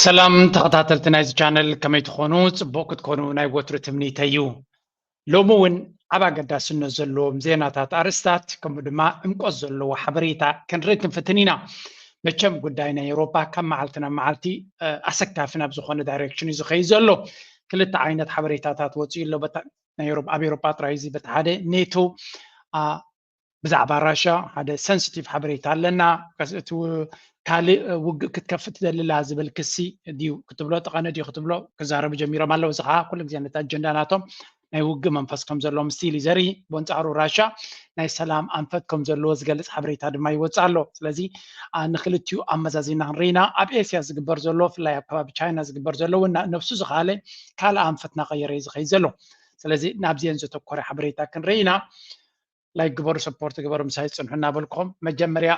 ሰላም ተኸታተልቲ ናይዚ ቻነል፣ ከመይ ትኾኑ? ጽቡቕ ክትኮኑ ናይ ወትሩ ትምኒተይ እዩ። ሎሚ እውን ኣብ ኣገዳስነት ዘለዎም ዜናታት፣ ኣርእስታት፣ ከምኡ ድማ ዕምቆት ዘለዎ ሓበሬታ ክንርኢ ክንፍትን ኢና። መቸም ጉዳይ ናይ ኤውሮጳ ካብ መዓልቲ ናብ መዓልቲ፣ እ፣ ኣሰካፊ ናብ ዝኾነ ዳይሬክሽን እዩ ዝኸይድ ዘሎ። ክልተ ዓይነት ሓበሬታታት ወፂኡ ኣሎ። በታ ናይ ኤውሮጳ፣ ኣብ ኤውሮጳ ጥራይ እዚ፣ በቲ ሓደ ኔቶ፣ አ፣ ብዛዕባ ራሻ ሓደ ሰንሲቲቭ ሓበሬታ ኣለና። ከስ-፣ እቲ ው-፣ ካልእ ውግእ ክትከፍት ትደሊ ኣላ ዝብል ክሲ ድዩ ክትብሎ፣ ጠቐነ ድዩ ክትብሎ ክዛረቡ ጀሚሮም ኣለዉ። እዚ ኸዓ ኩሉ ግዜ ነቲ ኣጀንዳ ናቶም ናይ ውግእ መንፈስ ከም ዘለዎም ስቲል እዩ ዘርኢ። በንጻሩ ራሻ ናይ ሰላም ኣንፈት ከም ዘለዎ ዝገልጽ ሓበሬታ ድማ ይወጽእ ኣሎ። ስለዚ፣ አ፣ ንክልቲኡ ኣመዛዚና ክንርኢና ኣብ ኤስያ ዝግበር ዘሎ፣ ብፍላይ ኣብ ከባቢ ቻይና ዝግበር ዘሎ እውን ና-፣ ነብሱ ዝኸኣለ ካልእ ኣንፈት እናቐየረ እዩ ዝኸይድ ዘሎ። ስለዚ ናብዚአን ዘተኮረ ሓበሬታ ክንርኢ ኢና። ላይክ ግበሩ፣ ሰፖርት ግበሩ፣ ምሳይ ጽንሑ እናበልኩም፣ መጀመርያ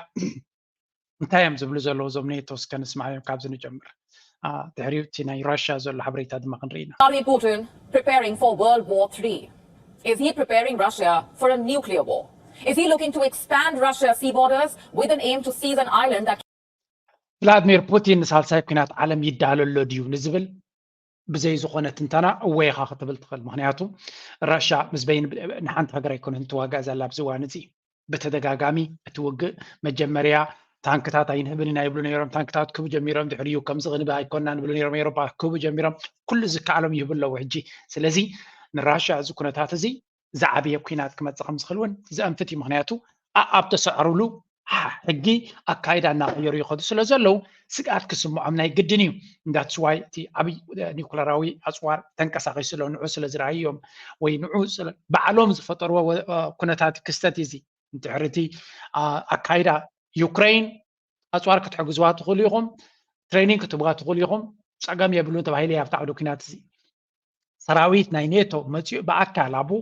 እንታይ እዮም ዝብሉ ዘለዉ እዞም ኔቶ እስከ ንስማዕ እዮም። ካብዚ ንጀምር። አ፣ ድሕሪኡ እቲ ናይ ራሽያ ዘሎ ሓበሬታ ድማ ክንርኢ ኢና። Vladimir Putin preparing for World War Three? Is he preparing Russia for a nuclear war? Is he looking to expand Russia's sea borders with an aim to seize an island that ቭላድሚር ፑቲን ንሳልሳይ ኲናት ዓለም ይዳሎ ኣሎ ድዩ ንዝብል ብዘይ ዝኾነ ትንተና እወ ኢኻ ክትብል ትኽእል። ምኽንያቱ ራሻ ምስ በይን ንሓንቲ ሃገር ኣይኮነትን ትዋጋእ ዘላ ኣብዚ እዋን እዚ። ብተደጋጋሚ እቲ ውግእ መጀመርያ ታንክታት ኣይንህብን ኢና ይብሉ ነይሮም። ታንክታት ክህቡ ጀሚሮም። ድሕሪኡ ከምዚ ክንህብ ኣይኮንናን ይብሉ ነይሮም። ኤውሮጳ ክህቡ ጀሚሮም። ኩሉ ዝከኣሎም ይህቡ ኣለዉ ሕጂ። ስለዚ ንራሻ እዚ ኩነታት እዚ ዝዓበየ ኲናት ክመጽእ ከም ዝኽእል እውን ዘእንፍት እዩ። ምኽንያቱ ኣኣብ ተሰዕሩሉ ሕጊ ኣካይዳ እናቐየሩ ይኸዱ ስለ ዘለዉ ስግኣት ክስምዖም ናይ ግድን እዩ። እንዳትስ ዋይ እቲ ዓብይ ኒኩለራዊ ኣፅዋር ተንቀሳቒሱ ኣሎ ንዑ ስለ ዝረኣዩ እዮም፣ ወይ ንዑ ስለ-፣ ባዕሎም ዝፈጠርዎ ወ-፣ ኩነታት ክስተት እዩ እዚ። እንድሕሪ እቲ፣ አ፣ ኣካይዳ ዩክሬን ኣፅዋር ክትሕግዝዋ ትኽእሉ ኢኹም፣ ትሬኒንግ ክትህብዋ ትኽእሉ ኢኹም፣ ፀገም የብሉን ተባሂሉ እዩ ኣብቲ ዓውደ ኲናት እዚ። ሰራዊት ናይ ኔቶ መፂኡ ብኣካል ኣብኡ፣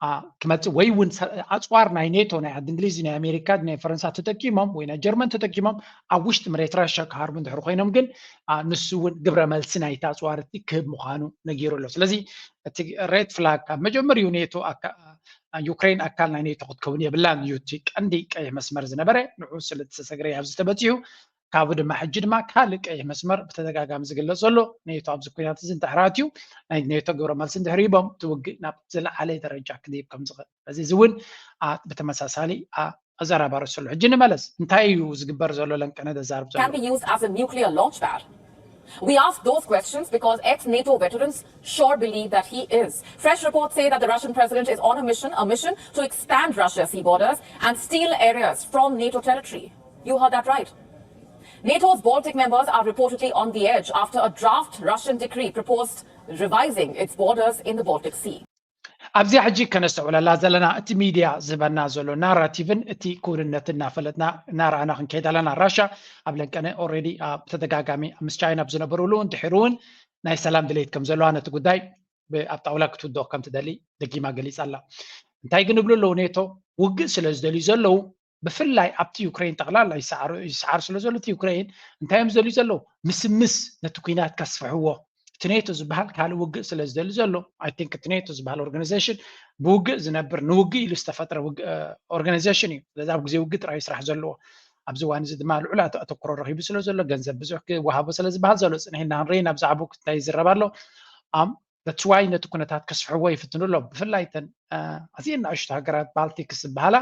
አ፣ ክመፅእ ወይ እውን ሰ-፣ ኣፅዋር ናይ ኔቶ ናይ ዓዲ እንግሊዝ ናይ ኣሜሪካ ናይ ፈረንሳ ተጠቂሞም ወይ ናይ ጀርመን ተጠቂሞም ኣብ ውሽጢ መሬት ራሻ ክሃርቡ እንድሕር ኮይኖም ግን፣ አ፣ ንሱ እውን ግብረ መልሲ ናይቲ ኣፅዋር እቲ ክህብ ምዃኑ ነጊሩ ኣሎ። ስለዚ እቲ ሬድ ፍላግ ካብ መጀመሪኡ ኔቶ ኣካ-፣ ዩክሬን ኣካል ናይ ኔቶ ክትከውን የብላን እዩ እቲ ቀንዲ ቀይሕ መስመር ዝነበረ። ንዑ ስለ ዝተሰግረ ኣብዚ ተበፂሑ ካብኡ ድማ ሕጂ ድማ ካልእ ቀይሕ መስመር ብተደጋጋሚ ዝግለጽ ዘሎ ኔቶ ኣብዚ ኩናት እዚ እንድሕር ኣትዩ ናይ ኔቶ ግብረ መልሲ እንድሕር ሂቦም እቲ ውግእ ናብ ዝለዓለ ደረጃ ክድይብ ከም ዝኽእል። እዚ እዚ እውን፣ አ፣ ብተመሳሳሊ፣ አ፣ ኣዘራባ ርእሱ ኣሎ። ሕጂ ንመለስ። እንታይ እዩ ዝግበር ዘሎ? ለንቀነ ዘዛርብ ዘሎ can be used as a nuclear launch pad? We ask those questions because ex-NATO veterans sure believe that he is. Fresh reports say that the Russian president is on a mission, a mission to expand Russia's sea borders and steal areas from NATO territory. You heard that right. NATO's Baltic members are reportedly on the edge after a draft Russian decree proposed revising its borders in the Baltic Sea. ኣብዚኣ ሕጂ ከነስተውዕለላ ዘለና እቲ ሚድያ ዝህበና ዘሎ ናራቲቭን እቲ ክውንነት እናፈለጥና እናረኣና ክንከይድ ኣለና። ራሻ ኣብ ለንቀነ ኦልሬዲ ብተደጋጋሚ ምስ ቻይና ኣብ ዝነበሩሉ እውን ድሕሩ እውን ናይ ሰላም ድሌት ከም ዘለዋ ነቲ ጉዳይ ብ-፣ ኣብ ጣውላ ክትውድኦ ከም ትደሊ ደጊማ ገሊጻ ኣላ። እንታይ ግን ይብሉ ኣለዉ? ኔቶ ውግእ ስለ ዝደልዩ ዘለዉ ብፍላይ ኣብቲ ዩክሬን ጠቕላላ ይሰዓሩ፣ ይሰዓር ስለ ዘሎ እቲ ዩክሬን እንታይ እዮም ዝደልዩ ዘለዉ? ምስምስ ነቲ ኲናት ከስፍሕዎ። እቲ ኔቶ ዝበሃል ካልእ ውግእ ስለ ዝደሊ ዘሎ፣ ኣይ ቲንክ እቲ ኔቶ ዝበሃል ኦርጋናይዜሽን ብውግእ ዝነብር ንውግእ ኢሉ ዝተፈጥረ ውግ-፣ ኦርጋናይዜሽን እዩ። ስለዚ ኣብ ግዜ ውግእ ጥራይ ስራሕ ዘለዎ። ኣብዚ እዋን እዚ ድማ ልዑል ኣተ-፣ ኣተኩሮ ረኺቡ ስለ ዘሎ፣ ገንዘብ ብዙሕ ክወሃቦ ስለ ዝበሃል ዘሎ፣ ጽንሒና ክንርኢ ናብ ዛዕባኡ እንታይ ይዝረብ ኣሎ። ኣም፣ that's why ነቲ ኩነታት ከስፍሕዎ ይፍትኑ ኣለዉ። ብፍላይ እተን፣ አ፣ ኣዝየን ንኣሽቱ ሃገራት ባልቲክስ ዝበሃላ፣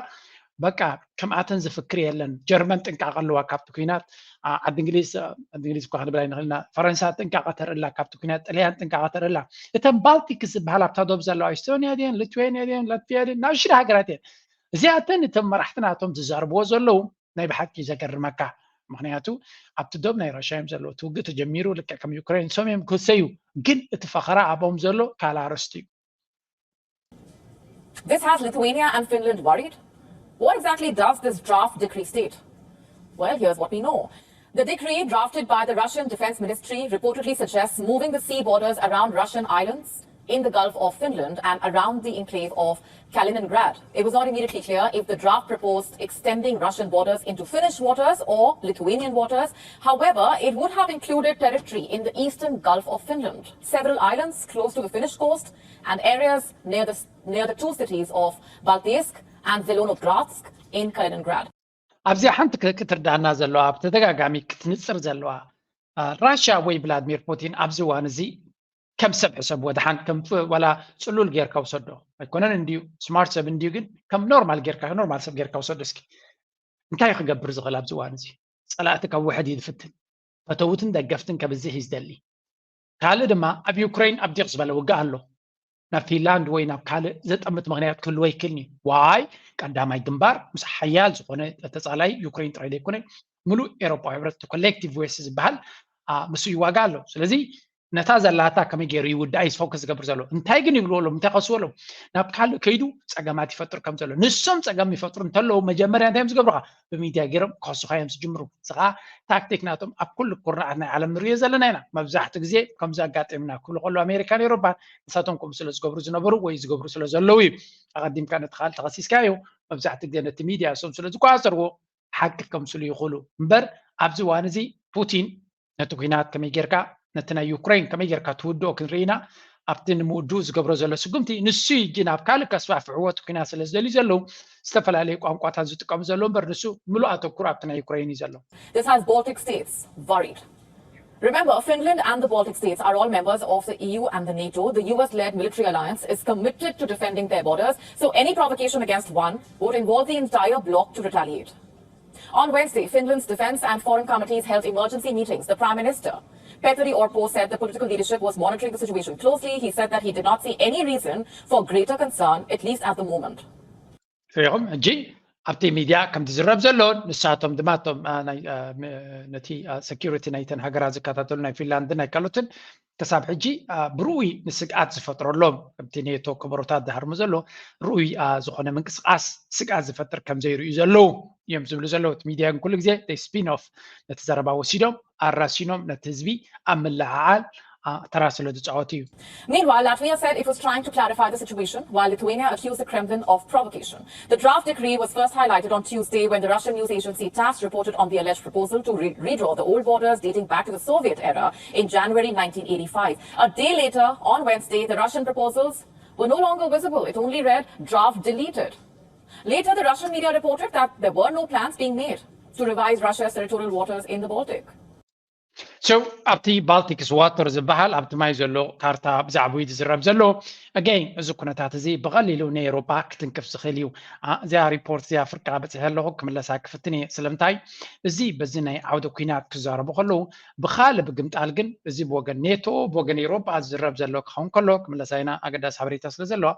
በቃ ከምኣተን ዝፍክር የለን። ጀርመን ጥንቃቐ ኣለዋ ካብቲ ኲናት። አ፣ ዓዲ እንግሊዝ፣ አ፣ ዓዲ እንግሊዝ እኳ ክንብል ኣይንኽእልና። ፈረንሳ ጥንቃቐ ተርኢ ኣላ ካብቲ ኲናት። ጥልያን ጥንቃቐ ተርኢ ኣላ። እተን ባልቲክስ ዝበሃላ ኣብታ ዶብ ዘለዋ፣ ኤስቶንያ ድየን፣ ሊትዌንያ ድየን፣ ላትቪያ ድየን፣ ንኣሽቱ ሃገራት እየን። እዚኣተን እቶም መራሕቲ ናቶም ዝዛረብዎ ዘለዉ ናይ ብሓቂ ዘገርመካ። ምኽንያቱ ኣብቲ ዶብ ናይ ራሻ እዮም ዘለዉ። እቲ ውግእ ተጀሚሩ ልክዕ ከም ዩክሬን ንሶም እዮም ክህሰዩ። ግን እቲ ፈኸራ ኣብኦም ዘሎ ካልእ ኣርእስቲ እዩ። This has Lithuania and Finland worried. What exactly does this draft decree state? Well, here's what we know. The decree, drafted by the Russian Defense Ministry, reportedly suggests moving the sea borders around Russian islands in the Gulf of Finland and around the enclave of Kaliningrad. It was not immediately clear if the draft proposed extending Russian borders into Finnish waters or Lithuanian waters. However, it would have included territory in the eastern Gulf of Finland, several islands close to the Finnish coast, and areas near the, near the two cities of Baltijsk and Zelenogradsk in Kaliningrad. ኣብዚኣ ሓንቲ ክ-፣ ክትርዳና ዘለዋ፣ ብተደጋጋሚ ክትንጽር ዘለዋ፣ ራሽያ ወይ ቭላድሚር ፑቲን ኣብዚ እዋን እዚ ከም ሰብ ሕሰብዎ፣ ደሓን ከም ዋላ ጽሉል ጌርካ ውሰዶ። ኣይኮነን እንድዩ፣ ስማርት ሰብ እንድዩ፣ ግን ከም ኖርማል ጌርካ፣ ኖርማል ሰብ ጌርካ ውሰዶ እስኪ። እንታይ ክገብር ዝኽእል ኣብዚ እዋን እዚ? ጸላእቲ ካብ ውሕድ እዩ ዝፍትን፣ ፈተውትን ደገፍትን ከብዝሕ እዩ ዝደሊ። ካልእ ድማ ኣብ ዩክሬን ኣብ ዲቕ ዝበለ ውግእ ኣሎ። ናብ ፊንላንድ ወይ ናብ ካልእ ዘጠምት ምኽንያት ክህልዎ ይክእልኒ። ዋይ ቀዳማይ ግንባር ምስ ሓያል ዝኾነ ተጻላይ ዩክሬን ጥራይ ዘይኮነ፣ ምሉእ ኤሮፓዊ ሕብረት፣ ኮሌክቲቭ ዌስት ዝበሃል ምስ ይዋጋ ኣሎ። ስለዚ ነታ ዘላታ ከመይ ገይሩ ይውዳእ እዩ ፎከስ ዝገብር ዘሎ። እንታይ ግን ይብልዎ ኣለዉ፣ እንታይ ከስዎ ኣለዉ? ናብ ካልእ ከይዱ ጸገማት ይፈጥር ከም ዘሎ። ንሶም ጸገም ይፈጥሩ እንተለዉ መጀመርያ እንታይ እዮም ዝገብሩኻ? ብሚድያ ገይሮም ከሱኻ እዮም ዝጅምሩ። እዚ ከዓ ታክቲክ ናቶም ኣብ ኩሉ ኩርናዓት ናይ ዓለም ንሪኦ ዘለና ኢና። መብዛሕትኡ ግዜ ከምዚ ኣጋጢምና ክብሉ ከለዉ ኣሜሪካን ኤውሮፓን ንሳቶም ከምኡ ስለ ዝገብሩ ዝነበሩ ወይ ዝገብሩ ስለ ዘለዉ እዩ። ኣቐዲምካ ነቲ ካልእ ተኸሲስካዮ መብዛሕትኡ ግዜ ነቲ ሚድያ እሶም ስለ ዝቆጻጸርዎ ሓቂ ከምስሉ ይኽእሉ እምበር ኣብዚ እዋን እዚ ፑቲን ነቲ ኩናት ከመይ ጌርካ ነቲ ናይ ዩክሬን ከመይ ጌርካ ትውድኦ ክንርኢ ኢና። ኣብቲ ንምውድኡ ዝገብሮ ዘሎ ስጉምቲ ንሱ እዩ፣ ግን ኣብ ካልእ ከስፋፍሕዎ እቲ ኩናት ስለ ዝደልዩ ዘለዉ ዝተፈላለዩ ቋንቋታት ዝጥቀሙ ዘለዉ እምበር ንሱ ምሉእ ኣተኩሩ ኣብቲ ናይ ዩክሬን እዩ ዘሎ። This has Baltic states worried. Remember, Finland and the Baltic states are all members of the E U and the NATO. The U S led military alliance is committed to defending their borders, so any provocation against one would involve the entire bloc to retaliate. On Wednesday, Finland's defense and foreign committees held emergency meetings. The Prime Minister, Petteri Orpo, said the political leadership was monitoring the situation closely. He said that he did not see any reason for greater concern, at least at the moment. ሪኹም ሕጂ ኣብቲ ሚድያ ከም ዝዝረብ ዘሎ ንሳቶም ድማ እቶም ነቲ ሰኪሪቲ ናይተን ሃገራት ዝከታተሉ ናይ ፊንላንድን ናይ ካልኦትን ክሳብ ሕጂ ብርኡይ ንስግኣት ዝፈጥረሎም ከምቲ ኔቶ ከበሮታት ዝሃርሙ ዘሎ ርኡይ ዝኾነ ምንቅስቃስ ስግኣት ዝፈጥር ከም ዘይርእዩ ዘለዉ እዮም ዝብሉ ዘለዉ። እቲ ሚድያ ግን ኩሉ ግዜ ስፒን ኦፍ ነቲ ዘረባ ወሲዶም ኣራሲኖም ነቲ ህዝቢ ኣብ ምልዕዓል ተራ ስለ ዝፃወቱ እዩ። Meanwhile, Latvia said it was trying to clarify the situation, while Lithuania accused the Kremlin of provocation. The draft decree was first highlighted on Tuesday when the Russian news agency TASS reported on the alleged proposal to re- redraw the old borders dating back to the Soviet era in January nineteen eighty-five. A day later, on Wednesday, the Russian proposals were no longer visible. It only read draft deleted. Later, the Russian media reported that there were no plans being made to revise Russia's territorial waters in the Baltic. So ኣብቲ ባልቲክስ ዋተር ዝበሃል ኣብቲ ማይ ዘሎ ካርታ ብዛዕባኡ ዝዝረብ ዘሎ። ኣገይን እዚ ኩነታት እዚ ብቐሊሉ ንኤውሮጳ ክትንክፍ ዝኽእል እዩ። እዚኣ ሪፖርት እዚኣ ፍርቃ በፂሐ ኣለኹ ክምለሳ ክፍትን እየ። ስለምንታይ እዚ በዚ ናይ ዓውደ ኩናት ክዛረቡ ከለዉ ብኻልእ ብግምጣል ግን እዚ ብወገን ኔቶ ብወገን ኤውሮጳ ዝዝረብ ዘሎ ክኸውን ከሎ ክምለሳ ኢና። ኣገዳሲ ሓበሬታ ስለ ዘለዋ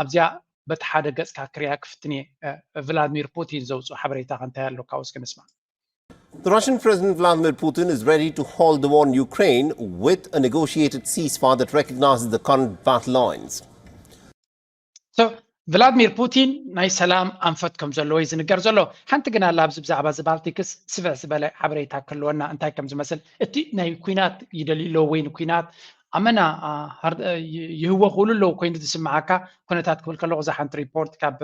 ኣብዚኣ በቲ ሓደ ገጽካ ክሪኣ ክፍትን እየ። ቭላድሚር ፑቲን ዘውፅኦ ሓበሬታ ከ እንታይ ኣለካ እስኪ ንስማዕ። The Russian President Vladimir Putin is ready to halt the war in Ukraine with a negotiated ceasefire that recognizes the current battle lines. So, ቭላድሚር ፑቲን ናይ ሰላም ኣንፈት ከም ዘለዎ እዩ ዝንገር ዘሎ። ሓንቲ ግን ኣላ ኣብዚ ብዛዕባ እዚ ባልቲክስ ስፍሕ ዝበለ ሓበሬታ ክህልወና እንታይ ከም ዝመስል እቲ ናይ ኩናት ይደልዩ ኣለዉ ወይ ንኩናት ኣመና ይህወኹሉ ኣለዉ ኮይኑ ዝስምዓካ ኩነታት ክብል ከለኹ እዛ ሓንቲ ሪፖርት ካብ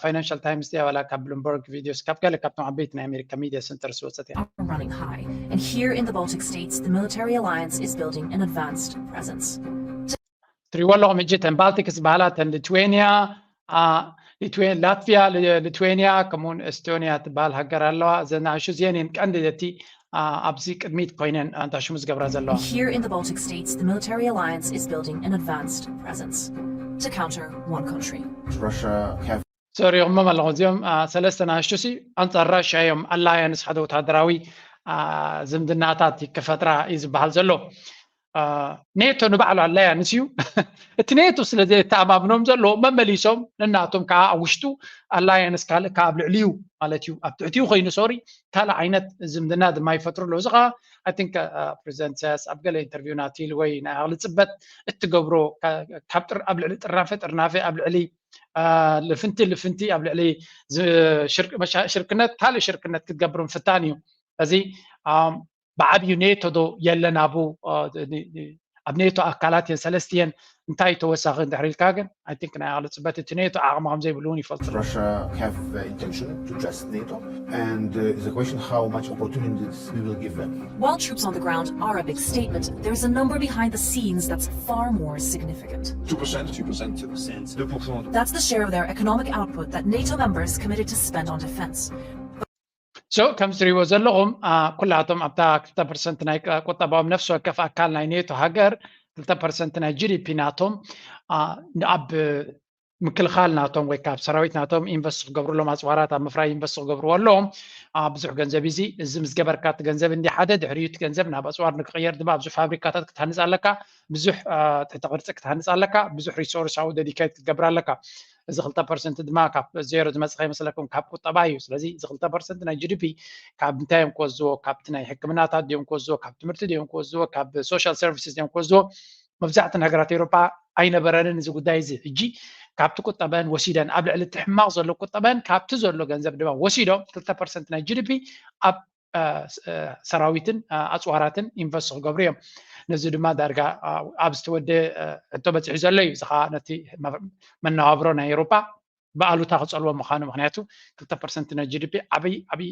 ፋይናንሻል ታይምስ ድያ ዋላ ካብ ብሉምበርግ ቪድዮስ ካብ ገለ ካብቶም ዓበይቲ ናይ ኣሜሪካ ሚድያ ሰንተርስ ዝወፀት እያ። are running high, and here in the Baltic states, the military alliance is building an advanced presence. ትሪእዎ ኣለኹም ሕጂ እተን ባልቲክስ ዝበሃላ እተን ሊትዌንያ፣ ላትቪያ፣ ሊትዌንያ ከምኡውን ኤስቶንያ ትበሃል ሃገር ኣለዋ። እዘን ንኣሽቱ እዚአን እየን ቀንዲ እቲ ኣብዚ ቅድሚት ኮይነን ኣንታሽሙ ዝገብራ ዘለዋ። Here in the Baltic states, the military alliance is building an advanced presence to counter one country. Russia have ሶሪኹሞም ኣለኹ እዚኦም ሰለስተ ንኣሽቱ ሲ ኣንፃር ራሽያ እዮም ኣላያንስ ሓደ ወታደራዊ ዝምድናታት ክፈጥራ እዩ ዝበሃል ዘሎ። ኔቶ ንባዕሉ ኣላያንስ እዩ። እቲ ኔቶ ስለ ዘየተኣማምኖም ዘሎ መመሊሶም ንናቶም ከዓ ኣብ ውሽጡ ኣላያንስ ካልእ ከዓ ኣብ ልዕሊ እዩ ማለት እዩ ኣብ ትሕቲኡ ኮይኑ ሶሪ ካልእ ዓይነት ዝምድና ድማ ይፈጥሩ ኣለዉ። እዚ ከዓ I think ፕሬዚደንት ኢሳያስ ኣብ ገለ ኢንተርቪው ናቲል ወይ ናይ ዓቕሊ ፅበት እትገብሮ ካብ ጥር ኣብ ልዕሊ ጥርናፈ ጥርናፈ ኣብ ልዕሊ ልፍንቲ ልፍንቲ ኣብ ልዕሊ ሽርክነት ካልእ ሽርክነት ክትገብር ምፍታን እዩ። እዚ ብዓብዩ ኔቶ ዶ የለን ኣብኡ ኣብ ኔቶ ኣካላት እየን ሰለስተ እየን እንታይ ተወሳኺ እንድሕር ኢልካ ግን I think ናይ ዓቕሊ ፅበት እቲ ኔቶ ዓቕሚ ከም ዘይብሉ እውን ይፈልጡ። Russia have the intention to just NATO and uh, the question how much opportunities we will give them. While troops on the ground are a big statement, there's a number behind the scenes that's far more significant. Two percent, two percent, two percent. That's the share of their economic output that NATO members committed to spend on defense. So ከም ትሪእዎ ዘለኹም ኩላቶም ኣብታ ክልተ ፐርሰንት ናይ ቁጠባኦም ነፍሲ ወከፍ ኣካል ናይ ኔቶ ሃገር ክልተ ፐርሰንት ናይ ጂ ዲ ፒ ናቶም ኣብ ምክልኻል ናቶም ወይ ካብ ሰራዊት ናቶም ኢንቨስት ክገብርሎም ኣፅዋራት ኣብ ምፍራይ ኢንቨስት ክገብርዎ ኣለዎም። ብዙሕ ገንዘብ እዚ እዚ ምስ ገበርካ እቲ ገንዘብ እንዲ ሓደ ድሕሪኡ እቲ ገንዘብ ናብ ኣፅዋር ንክቕየር ድማ ኣብዚ ፋብሪካታት ክትሃንፅ ኣለካ። ብዙሕ ትሕቲ ቅርፂ ክትሃንፅ ኣለካ። ብዙሕ ሪሶርስ ኣብኡ ደዲኬት ክትገብር ኣለካ። እዚ ክልተ ፐርሰንት ድማ ካብ ዜሮ ዝመፅእ ከይመስለኩም ካብ ቁጠባ እዩ። ስለዚ እዚ ክልተ ፐርሰንት ናይ ጂ ዲ ፒ ካብ እንታይ እዮም ክወስድዎ? ካብቲ ናይ ሕክምናታት ድዮም ክወስድዎ? ካብ ትምህርቲ ድዮም ክወስድዎ? ካብ ሶሻል ሰርቪስስ ድዮም ክወስድዎ? መብዛሕትኡ ሃገራት ኤውሮጳ ኣይነበረንን እዚ ጉዳይ እዚ። ሕጂ ካብቲ ቁጠበን ወሲደን ኣብ ልዕሊ እቲ ሕማቕ ዘሎ ቁጠበን ካብቲ ዘሎ ገንዘብ ድማ ወሲዶም ክልተ ፐርሰንት ናይ ጂ ዲ ፒ ኣብ ሰራዊትን ኣፅዋራትን ኢንቨስት ክገብሩ እዮም። ነዚ ድማ ዳርጋ ኣብ ዝተወደ ሕቶ በፂሑ ዘሎ እዩ። እዚ ከዓ ነቲ መነባብሮ ናይ ኤውሮጳ ብኣሉታ ክፀልዎ ምዃኑ፣ ምክንያቱ ክልተ ፐርሰንት ናይ ጂ ዲ ፒ ዓብይ ዓብይ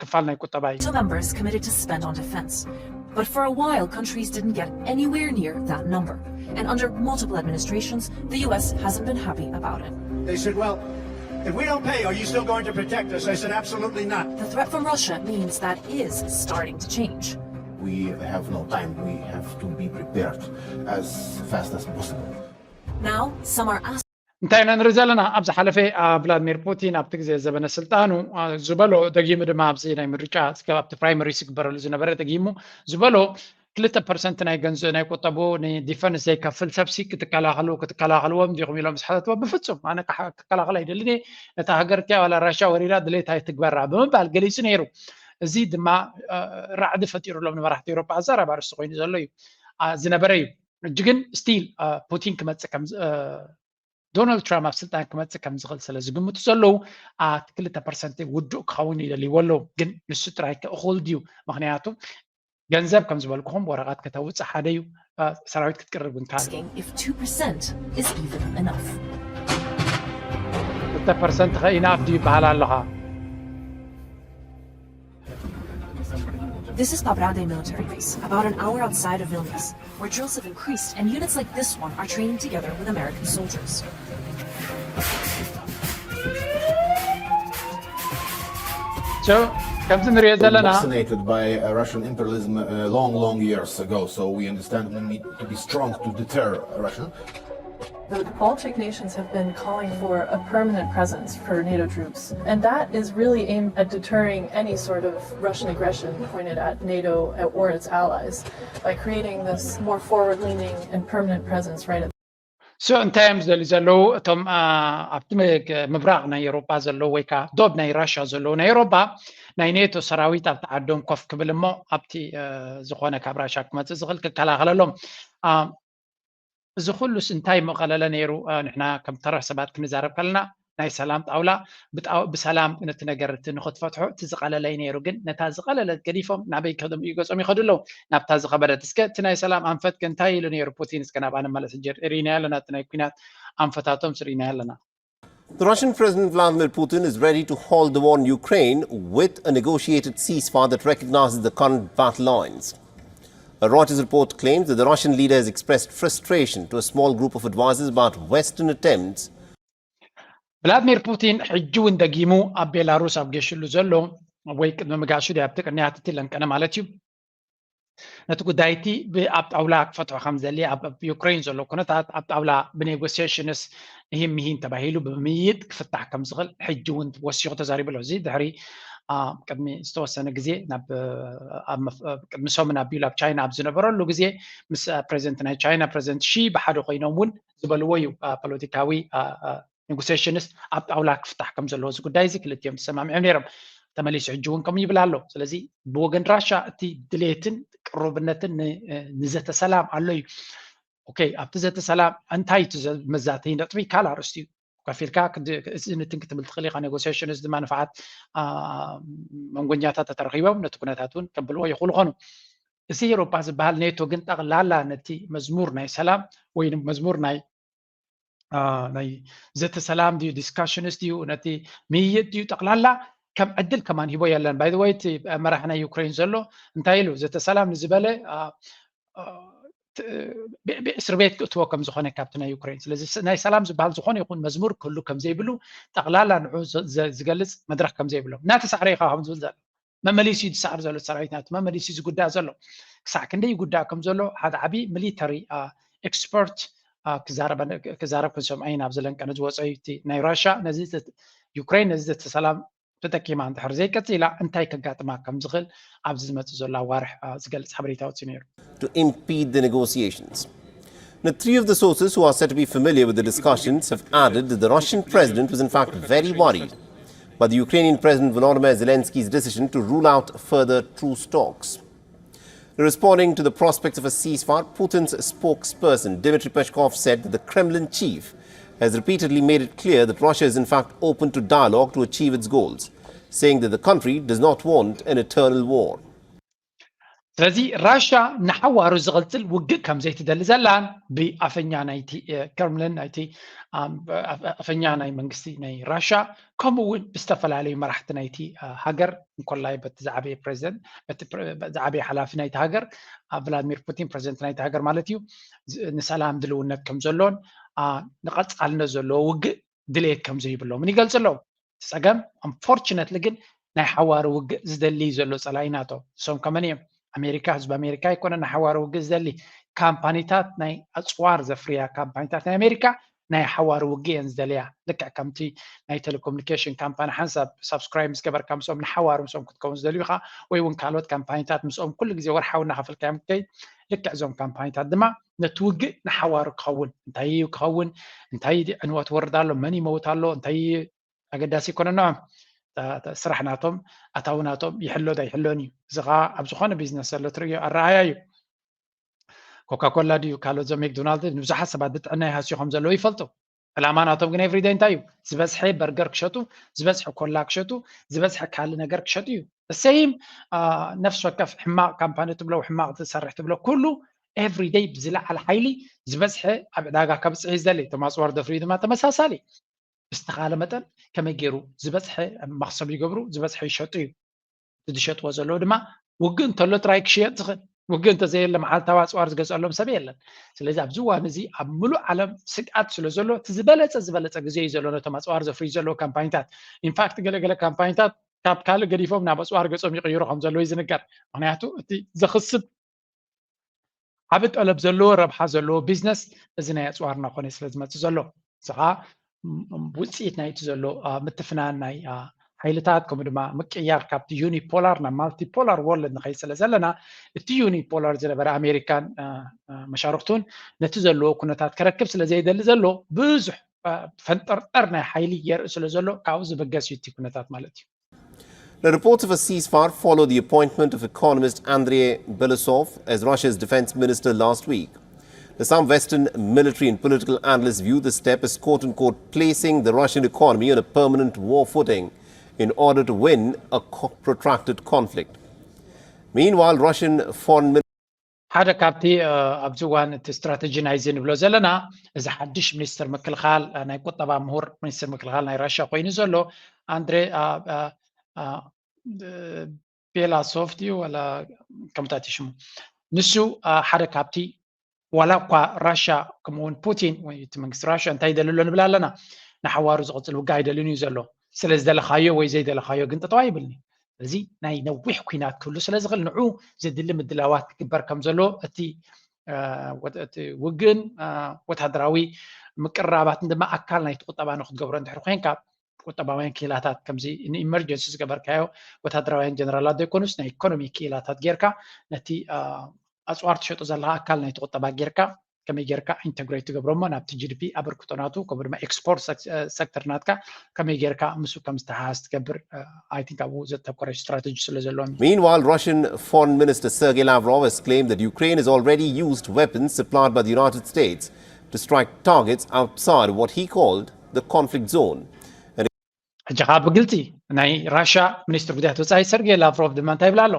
ክፋል ናይ ቁጠባ እዩ። Members committed to spend on defense. But for a while, countries didn't get anywhere near that number. And under multiple administrations, the U S hasn't been happy about it. They said, well, if we don't pay, are you still going to protect us? I said, absolutely not. The threat from Russia means that is starting to change. We have no time. We have to be prepared as fast as possible. Now, some are asking. እንታይ ኢና ንርኢ ዘለና? ኣብ ዝሓለፈ ቭላድሚር ፑቲን ኣብቲ ግዜ ዘበነ ስልጣኑ ዝበሎ፣ ደጊሙ ድማ ኣብዚ ናይ ምርጫ ኣብቲ ፕራይመሪ ዝግበረሉ ዝነበረ ደጊሙ ዝበሎ ክልተ ፐርሰንት ናይ ገንዘብ ናይ ቁጠቡ ንዲፈንስ ዘይከፍል ሰብሲ ክትከላኸሉ ክትከላኸልዎም ዲኹም ኢሎም ዝሓተትዎ፣ ብፍጹም ኣነ ክከላኸል ኣይደልን እየ፣ ነታ ሃገር እቲያ ዋላ ራሻ ወሪራ ድሌት ኣይትግበራ ብምባል ገሊጹ ነይሩ። እዚ ድማ ራዕዲ ፈጢሩሎም ንመራሕቲ ኤውሮጳ ኣዘራብ ኣርእስቲ ኮይኑ ዘሎ እዩ ዝነበረ እዩ። ሕጂ ግን ስቲል ፑቲን ክመፅእ ከም ዶናልድ ትራምፕ ኣብ ስልጣን ክመፅእ ከም ዝኽእል ስለ ዝግምቱ ዘለዉ ኣቲ ክልተ ፐርሰንት ውዱእ ክኸውን ይደልይዎ ኣለዉ። ግን ንሱ ጥራይ ከእኹል ድዩ? ምክንያቱ ገንዘብ ከም ዝበልኩኹም ወረቐት ከተውፅእ ሓደ እዩ፣ ሰራዊት ክትቅርብ ግን ካልእ። Asking if two percent is even enough. ክልተ ፐርሰንት ከ ኢናፍ ድዩ ይበሃል ኣለኻ? This is Pabrade military base, about an hour outside of Vilnius, where drills have increased and units like this one are training together with American soldiers. So ከምዚ ንሪኦ ዘለና Vaccinated by uh, Russian imperialism uh, long, long years ago, so we understand we need to be strong to deter Russia. The Baltic nations have been calling for a permanent presence for NATO troops, and that is really aimed at deterring any sort of Russian aggression pointed at NATO or its allies by creating this more forward leaning and permanent presence right at So እንታይ እዮም ዝደልዩ ዘለዉ? እቶም ኣብቲ ምብራቕ ናይ ኤውሮጳ ዘለዉ ወይ ከዓ ዶብ ናይ ራሽያ ዘለዉ ናይ ኤውሮጳ ናይ ኔቶ ሰራዊት ኣብቲ ዓዶም ኮፍ ክብል እሞ ኣብቲ ዝኾነ ካብ ራሽያ ክመፅእ ዝኽእል ክከላኸለሎም። እዚ ኩሉስ እንታይ መቐለለ ነይሩ? ንሕና ከም ተራ ሰባት ክንዛረብ ከለና ናይ ሰላም ጣውላ ብሰላም ነቲ ነገር እቲ ንክትፈትሖ እቲ ዝቐለለ እዩ ነይሩ። ግን ነታ ዝቐለለት ገዲፎም ናበይ ከደም እዩ ገጾም ይኸዱ ኣለዉ? ናብታ ዝኸበደት። እስከ እቲ ናይ ሰላም ኣንፈት ከ እንታይ ኢሉ ነይሩ ፑቲን? እስከ ናብኣ ንመለስ። ሕጂ ርኢናዮ ኣለና እቲ ናይ ኲናት ኣንፈታቶም ርኢናዮ ኣለና። The Russian President Vladimir Putin is ready to halt the war in Ukraine with a negotiated ceasefire that recognizes the current battle lines. A Reuters report claims that the Russian leader has expressed frustration to a small group of advisors about Western attempts ቭላድሚር ፑቲን ሕጂ እውን ደጊሙ ኣብ ቤላሩስ ኣብ ገሽሉ ዘሎ ወይ ቅድሚ ምጋሹ ድያ ኣብቲ ቅንያት እቲ ለንቀነ ማለት እዩ ነቲ ጉዳይ እቲ ኣብ ጣውላ ክፈትሖ ከም ዘድሊ ኣብ ዩክሬን ዘሎ ኩነታት ኣብ ጣውላ ብኔጎሲሽንስ ይህን ምሂን ተባሂሉ ብምይይጥ ክፍታሕ ከም ዝኽእል ሕጂ እውን ወሲኹ ተዛሪቡ ኣሎ። እዚ ድሕሪ ቅድሚ ዝተወሰነ ግዜ ቅድሚ ሰሙን ኣቢሉ ኣብ ቻይና ኣብ ዝነበረሉ ግዜ ምስ ፕሬዚደንት ናይ ቻይና ፕሬዚደንት ሺ ብሓደ ኮይኖም እውን ዝበልዎ እዩ ፖለቲካዊ ኔጎሲሽንስ ኣብ ጣውላ ክፍታሕ ከም ዘለዎ እዚ ጉዳይ እዚ ክልቲኦም ተሰማሚዖም ነይሮም። ተመሊሱ ሕጂ እውን ከምኡ ይብል ኣሎ። ስለዚ ብወገን ራሻ እቲ ድሌትን ቅሩብነትን ንዘተ ሰላም ኣሎ እዩ። ኦኬ ኣብቲ ዘተ ሰላም እንታይ እቲ መዛተይ ነጥቢ ካልእ ኣርእስቲ እዩ። ኮፍ ኢልካ ክትንትን ክትብል ትኽእል ኢኻ። ኔጎሲሽንስ ድማ ንፍዓት መንጎኛታት ተተረኺቦም ነቲ ኩነታት እውን ከብልዎ ይኽእሉ ኾኑ። እዚ ኤውሮፓ ዝበሃል ኔቶ ግን ጠቕላላ ነቲ መዝሙር ናይ ሰላም ወይ መዝሙር ናይ ናይ ዘተ ሰላም ድዩ ዲስካሽንስ ድዩ ነቲ ምይይጥ ድዩ ጠቕላላ ከም ዕድል ከማን ሂቦ የለን። ባይ ወይ እቲ መራሕ ናይ ዩክሬን ዘሎ እንታይ ኢሉ ዘተ ሰላም ንዝበለ እስር ቤት ክእትዎ ከም ዝኾነ ካብቲ ናይ ዩክሬን። ስለዚ ናይ ሰላም ዝበሃል ዝኾነ ይኹን መዝሙር ክህሉ ከም ዘይብሉ፣ ጠቕላላ ንዑ ዝገልፅ መድረክ ከም ዘይብሎም እናተሳዕረ ኢኻ ከም ዝብል ዘሎ። መመሊሱ እዩ ዝሰዕር ዘሎ ሰራዊት ናቱ፣ መመሊሱ እዩ ዝጉዳእ ዘሎ። ክሳዕ ክንደይ ይጉዳእ ከም ዘሎ ሓደ ዓብዪ ሚሊተሪ ኤክስፐርት ክዛረብ ክንሰምዖ ኢና። ኣብዚ ለንቀነ ዝወፀዩ እቲ ናይ ራሻ ነዚ ዩክሬን ነዚ ሰላም ተጠቂማ እንድሕር ዘይቀፂላ እንታይ ከጋጥማ ከም ዝኽእል ኣብዚ ዝመፅእ ዘሎ ኣዋርሕ ዝገልፅ ሓበሬታ ወፂኡ ነይሩ። To impede the negotiations. Now, three of the sources who are said to be familiar with the discussions have added that the Russian president was in fact very worried by the Ukrainian President Volodymyr Zelensky's decision to rule out further truce talks. Responding to the prospects of a ceasefire, Putin's spokesperson Dmitry Peskov said that the Kremlin chief has repeatedly made it clear that Russia is in fact open to dialogue to achieve its goals, saying that the country does not want an eternal war. ስለዚ ራሻ ንሓዋሩ ዝቕጽል ውግእ ከም ዘይትደሊ ዘላን ብኣፈኛ ናይቲ ክረምልን ናይቲ ኣፈኛ ናይ መንግስቲ ናይ ራሻ ከምኡ እውን ብዝተፈላለዩ መራሕቲ ናይቲ ሃገር እንኮላይ በቲ ዝዓበየ ፕሬዚደንት ዝዓበየ ሓላፊ ናይቲ ሃገር ቭላድሚር ፑቲን ፕሬዚደንት ናይቲ ሃገር ማለት እዩ ንሰላም ድልውነት ከም ዘሎን ንቐጻልነት ዘለዎ ውግእ ድሌት ከም ዘይብሎምን ይገልጽ ኣለዉ። እቲ ጸገም unfortunately ግን ናይ ሓዋሩ ውግእ ዝደሊ ዘሎ ጸላኢ ናቶ እሶም ከመን እዮም ኣሜሪካ ህዝቢ ኣሜሪካ ኣይኮነ ናይ ሓዋሩ ውግእ ዝደሊ ካምፓኒታት ናይ ኣፅዋር ዘፍርያ ካምፓኒታት ናይ ኣሜሪካ ናይ ሓዋሩ ውግእ እየን ዝደልያ ልክዕ ከምቲ ናይ ቴሌኮሙኒኬሽን ካምፓኒ ሓንሳብ ሳብስክራይብ ምስ ገበርካ ምስኦም ንሓዋሩ ምስኦም ክትከውን ዝደልዩ ኢኻ ወይ እውን ካልኦት ካምፓኒታት ምስኦም ኩሉ ግዜ ወርሓዊ እናኸፈልካዮም ክትከይድ ልክዕ እዞም ካምፓኒታት ድማ ነቲ ውግእ ንሓዋሩ ክኸውን እንታይ እዩ ክኸውን እንታይ ዕንወት ወርድ ኣሎ መን ይመውት ኣሎ እንታይ ኣገዳሲ ይኮነ ንዖም ስራሕ ናቶም ኣታዊ ናቶም ይሕሎ ዶ ኣይሕሎን እዩ እዚ ከዓ ኣብ ዝኾነ ቢዝነስ ዘሎ ትርእዮ ኣረኣያ እዩ ኮካኮላ ድዩ ካልኦት ዞም ሜክዶናልድ ንብዙሓት ሰባት ብጥዕና ይሃስዩ ከም ዘለዉ ይፈልጡ ዕላማ ናቶም ግን ኤቭሪደይ እንታይ እዩ ዝበዝሐ በርገር ክሸጡ ዝበዝሐ ኮላ ክሸጡ ዝበዝሐ ካልእ ነገር ክሸጡ እዩ ሰይም ነፍሲ ወከፍ ሕማቕ ካምፓኒ ትብሎ ሕማቕ ትሰርሕ ትብሎ ኩሉ ኤቭሪደይ ብዝለዓለ ሓይሊ ዝበዝሐ ኣብ ዕዳጋ ከብፅሕ እዩ ዝደሊ እቶም ኣፅዋር ደፍርዩ ድማ ተመሳሳሊ ብዝተኻለ መጠን ከመይ ገይሩ ዝበዝሐ መኽሰብ ይገብሩ ዝበዝሐ ይሸጡ እዩ ዝሸጥዎ ዘለዉ ድማ ውግእ እንተሎ ጥራይ ክሽየጥ ዝኽእል ውግእ እንተዘየለ መዓልታዊ ኣፅዋር ዝገዝአሎም ሰብ የለን ስለዚ ኣብዚ እዋን እዚ ኣብ ምሉእ ዓለም ስግኣት ስለ ዘሎ እቲ ዝበለፀ ዝበለፀ ግዜ እዩ ዘሎ ነቶም ኣፅዋር ዘፍርዩ ዘለዉ ካምፓኒታት ኢንፋክት ገለገለ ካምፓኒታት ካብ ካልእ ገዲፎም ናብ ኣፅዋር ገፆም ይቕይሩ ከም ዘለዉ እዩ ዝንገር ምክንያቱ እቲ ዘኽስብ ዓቢ ጠለብ ዘለዎ ረብሓ ዘለዎ ቢዝነስ እዚ ናይ ኣፅዋር እናኾነ ስለ ዝመፅእ ዘሎ እዚ ከዓ ውፅኢት ናይቲ ዘሎ ምትፍናን ናይ ሓይልታት ከምኡ ድማ ምቅያር ካብቲ ዩኒፖላር ናብ ማልቲፖላር ወርልድ ንኸይድ ስለ ዘለና እቲ ዩኒፖላር ዝነበረ ኣሜሪካን መሻርክቱን ነቲ ዘለዎ ኩነታት ከረክብ ስለ ዘይደሊ ዘሎ ብዙሕ ፈንጠርጠር ናይ ሓይሊ የርኢ ስለ ዘሎ ካብኡ ዝብገስ እዩ እቲ ኩነታት ማለት እዩ The reports of a ceasefire follow the appointment of economist Andrei Belousov as Russia's defense minister last week. Now, some Western military and political analysts view the step as quote unquote placing the Russian economy on a permanent war footing in order to win a co- protracted conflict. Meanwhile, Russian Foreign Minister ሓደ ካብቲ ኣብዚ እዋን እቲ ስትራተጂ ናይዚ ንብሎ ዘለና እዚ ሓድሽ ሚኒስትር ምክልኻል ናይ ቁጠባ ምሁር ሚኒስትር ምክልኻል ናይ ራሽያ ኮይኑ ዘሎ ኣንድሬ ቤላሶፍት እዩ ወላ ከምታት ሽሙ ንሱ ሓደ ካብቲ ዋላ እኳ ራሽያ ከምኡውን ፑቲን ወይ እቲ መንግስቲ ራሽያ እንታይ ይደሊ ኣሎ ንብል ኣለና ንሓዋሩ ዝቕፅል ውጋ ኣይደልን እዩ ዘሎ ስለ ዝደለኻዮ ወይ ዘይደለኻዮ ግን ጠጠዋ ይብልኒ እዚ ናይ ነዊሕ ኩናት ክህሉ ስለ ዝኽእል ንዑ ዘድሊ ምድላዋት ክግበር ከም ዘሎ እቲ ውግእን ወታደራዊ ምቅርራባትን ድማ ኣካል ናይቲ ቁጠባ ንክትገብሮ እንድሕር ኮይንካ ቁጠባውያን ክኢላታት ከምዚ ንኢመርጀንሲ ዝገበርካዮ ወታደራውያን ጀነራላት ዘይኮኑስ ናይ ኢኮኖሚ ክኢላታት ጌርካ ነቲ ኣፅዋር ትሸጦ ዘለካ ኣካል ናይቲ ቁጠባ ጌርካ ከመይ ጌርካ ኢንተግሬት ትገብሮ እሞ ናብቲ ጂዲፒ ኣበርክቶ ናቱ ከምኡ ድማ ኤክስፖርት ሰክተር ናትካ ከመይ ጌርካ ምስ ከም ዝተሓሓዝ ትገብር I think ኣብኡ ዘተኮረ ስትራተጂ ስለ ዘለዎም እዩ Meanwhile, Russian Foreign Minister Sergei Lavrov has claimed that Ukraine has already used weapons supplied by the United States to strike targets outside of what he called the conflict zone. ሕጂ ከዓ ብግልፂ ናይ ራሽያ ሚኒስትር ጉዳያት ወፃኢ ሰርጌ ላቭሮቭ ድማ እንታይ ይብል ኣሎ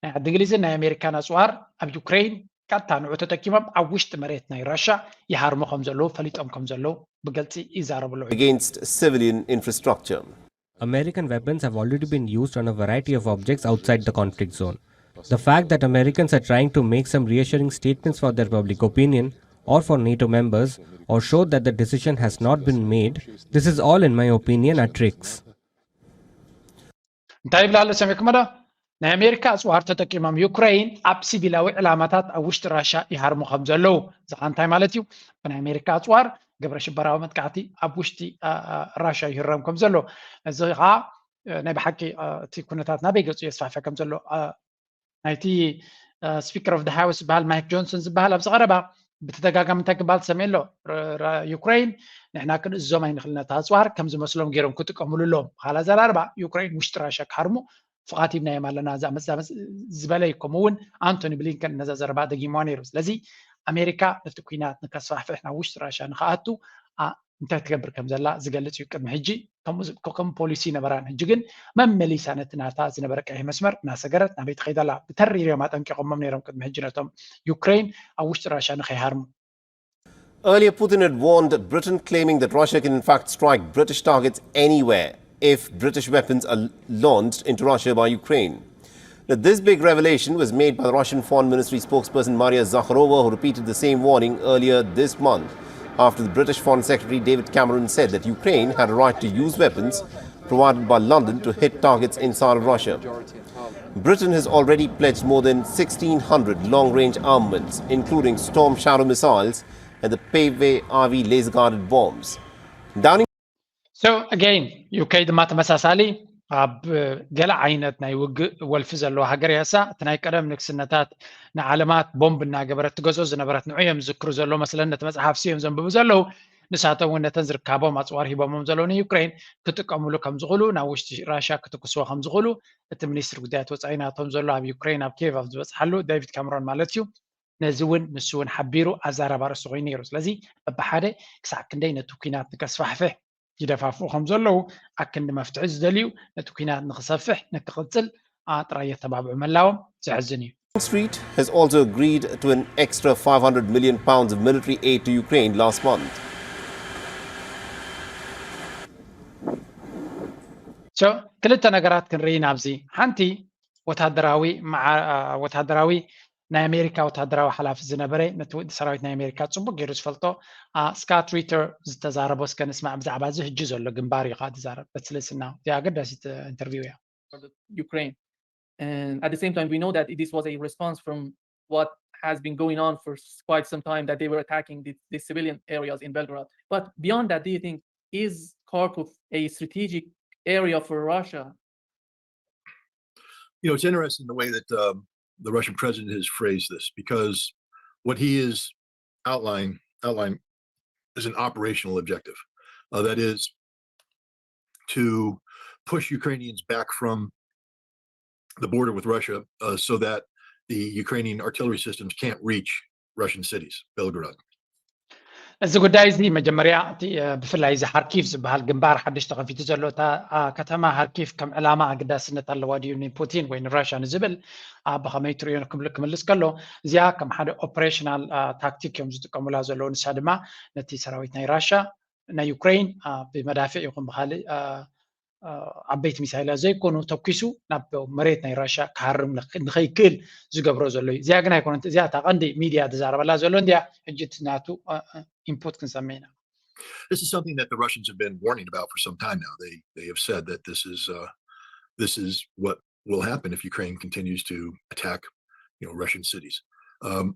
ናይ ዓዲ እንግሊዝን ናይ ኣሜሪካን ኣፅዋር ኣብ ዩክሬን ቀጥታ ንዑ ተጠቂሞም ኣብ ውሽጢ መሬት ናይ ራሽያ ይሃርሙ ከም ዘለዉ ፈሊጦም ከም ዘለዉ ብግልፂ ይዛረቡ ኣለዉ against civilian infrastructure. American weapons have already been used on a variety of objects outside the conflict zone. The fact that Americans are trying to make some reassuring statements for their public opinion or for NATO members or show that the decision has not been made, this is all, in my opinion, are tricks. እንታይ ይብላ ኣሎ ሰሚዕኩሞ ዶ? ናይ ኣሜሪካ ኣፅዋር ተጠቂሞም ዩክሬን ኣብ ሲቪላዊ ዕላማታት ኣብ ውሽጢ ራሻ ይሃርሙ ከም ዘለዉ። እዚ ኸዓ እንታይ ማለት እዩ? ብናይ ኣሜሪካ ኣፅዋር ግብረ ሽበራዊ መጥቃዕቲ ኣብ ውሽጢ ራሻ ይህረም ከም ዘሎ፣ እዚ ኸዓ ናይ ብሓቂ እቲ ኩነታት ናበይ ገፁ የስፋሕፍሕ ከም ዘሎ ናይቲ ስፒከር ኦፍ ሃውስ ዝበሃል ማይክ ጆንሰን ዝበሃል ኣብዚ ቀረባ ብተደጋጋሚ እንታይ ክበሃል ትሰምዕ ኣሎ? ዩክሬን ንሕና ክንእዞም ኣይንኽእል፣ ነታ ኣፅዋር ከም ዝመስሎም ገይሮም ክጥቀምሉ ኣለዎም። ብኻልእ ኣዘራርባ ዩክሬን ውሽጢ ራሻ ክሃርሙ ፍቓድ ሂብናዮም ኣለና ዝኣመዛመዝ ዝበለ እዩ። ከምኡ እውን ኣንቶኒ ብሊንከን ነዛ ዘረባ ደጊምዋ ነይሩ። ስለዚ ኣሜሪካ ነቲ ኩናት ንከስፋሕፍሕ ናብ ውሽጢ ራሻ ንክኣቱ እንታይ ትገብር ከም ዘላ ዝገልጽ እዩ። ቅድሚ ሕጂ ከም ፖሊሲ ነበራን ሕጂ ግን መመሊሳ ነቲ ናታ ዝነበረ ቀይሕ መስመር እናሰገረት ናበይ ትኸይድ ኣላ? ብተሪር እዮም ኣጠንቂቖሞም ነይሮም ቅድሚ ሕጂ ነቶም ዩክሬን ኣብ ውሽጢ ራሻ ንኸይሃርሙ። Earlier, Putin had warned Britain, claiming that Russia can in fact strike British targets anywhere if British weapons are launched into Russia by Ukraine. Now, this big revelation was made by the Russian Foreign Ministry spokesperson Maria Zakharova, who repeated the same warning earlier this month after the British Foreign Secretary David Cameron said that Ukraine had a right to use weapons provided by London to hit targets inside of Russia. Britain has already pledged more than sixteen hundred long range armaments, including Storm Shadow missiles and the Pave Ivy laser guided bombs. Downing So again, ዩኬ ድማ ተመሳሳሊ ኣብ ገለ ዓይነት ናይ ውግእ ወልፊ ዘለዎ ሃገር እያ። እሳ እቲ ናይ ቀደም ንግስነታት ንዓለማት ቦምብ እናገበረት ትገዝኦ ዝነበረት ንዑ እዮም ዝዝክሩ ዘሎ መስለን ነቲ መፅሓፍ እዮም ዘንብቡ ዘለዉ። ንሳቶም እውን ነተን ዝርካቦም ኣፅዋር ሂቦሞም ዘለዉ ንዩክሬን ክጥቀምሉ ከም ዝኽእሉ፣ ናብ ውሽጢ ራሽያ ክትኩስዎ ከም ዝኽእሉ እቲ ሚኒስትሪ ጉዳያት ወፃኢ ናቶም ዘሎ ኣብ ዩክሬን ኣብ ኬቭ ኣብ ዝበፅሓሉ ዴቪድ ካምሮን ማለት እዩ። ነዚ እውን ንሱ እውን ሓቢሩ ኣዛራቢ ኣርእስቲ ኮይኑ ነይሩ። ስለዚ በብሓደ ክሳዕ ክንደይ ነቲ ኩናት ንከስፋሕፍሕ ይደፋፍኡ ከም ዘለዉ ኣክንዲ መፍትሒ ዝደልዩ ነቲ ኩናት ንክሰፍሕ ንክቕፅል ጥራይ የተባብዑ ምህላዎም ዘሕዝን እዩ። Street has also agreed to an extra five hundred million pounds of military aid to Ukraine last month. So ክልተ ነገራት ክንርኢ ናብዚ። ሓንቲ ወታደራዊ መዓ- ወታደራዊ ናይ ኣሜሪካ ወታደራዊ ሓላፊ ዝነበረ ነቲ ውድ ሰራዊት ናይ ኣሜሪካ ፅቡቅ ገይሩ ዝፈልጦ ስካት ሪተር ዝተዛረቦ እስከ ንስማዕ። ብዛዕባ እዚ ሕጂ ዘሎ ግንባር እዩ ከዓ ዝዛረብ። በስልስና እዚኣ ኣገዳሲት ኢንተርቪው እያ። Ukraine. And at the same time, we know that this was a response from what has been going on for s- quite some time, that they were attacking the, the civilian areas in Belgorod. But beyond that, do you think is Kharkov a strategic area for Russia? You know, it's interesting the way that um, the Russian president has phrased this, because what he is outline outline is an operational objective. Uh, that is to push Ukrainians back from the border with Russia, uh, so that the Ukrainian artillery systems can't reach Russian cities, Belgorod. እዚ ጉዳይ እዚ መጀመርያ እቲ ብፍላይ እዚ ሃርኪቭ ዝበሃል ግንባር ሓድሽ ተኸፊቱ ዘሎ እታ ከተማ ሃርኪቭ ከም ዕላማ ኣግዳስነት ኣለዋ ድዩ ንፑቲን ወይ ንራሽያ ንዝብል ብኸመይ ትሪኦ ክብል ክምልስ ከሎ እዚኣ ከም ሓደ ኦፕሬሽናል ታክቲክ እዮም ዝጥቀሙላ ዘለዉ። ንሳ ድማ ነቲ ሰራዊት ናይ ራሽያ ናይ ዩክሬን ብመዳፍዕ ይኹን ብካልእ ዓበይቲ ሚሳይላት ዘይኮኑ ተኪሱ ናብ መሬት ናይ ራሽያ ክሃርም ንኸይክእል ዝገብሮ ዘሎ እዩ። እዚኣ ግን ኣይኮነት። እዚኣ እታ ቀንዲ ሚድያ ዝዛረበላ ዘሎ እንዲያ ሕጂ እቲ ናቱ ኢንፑት ክንሰምዕ ኢና። This is something that the Russians have been warning about for some time now. They they have said that this is uh, this is what will happen if Ukraine continues to attack, you know, Russian cities. Um,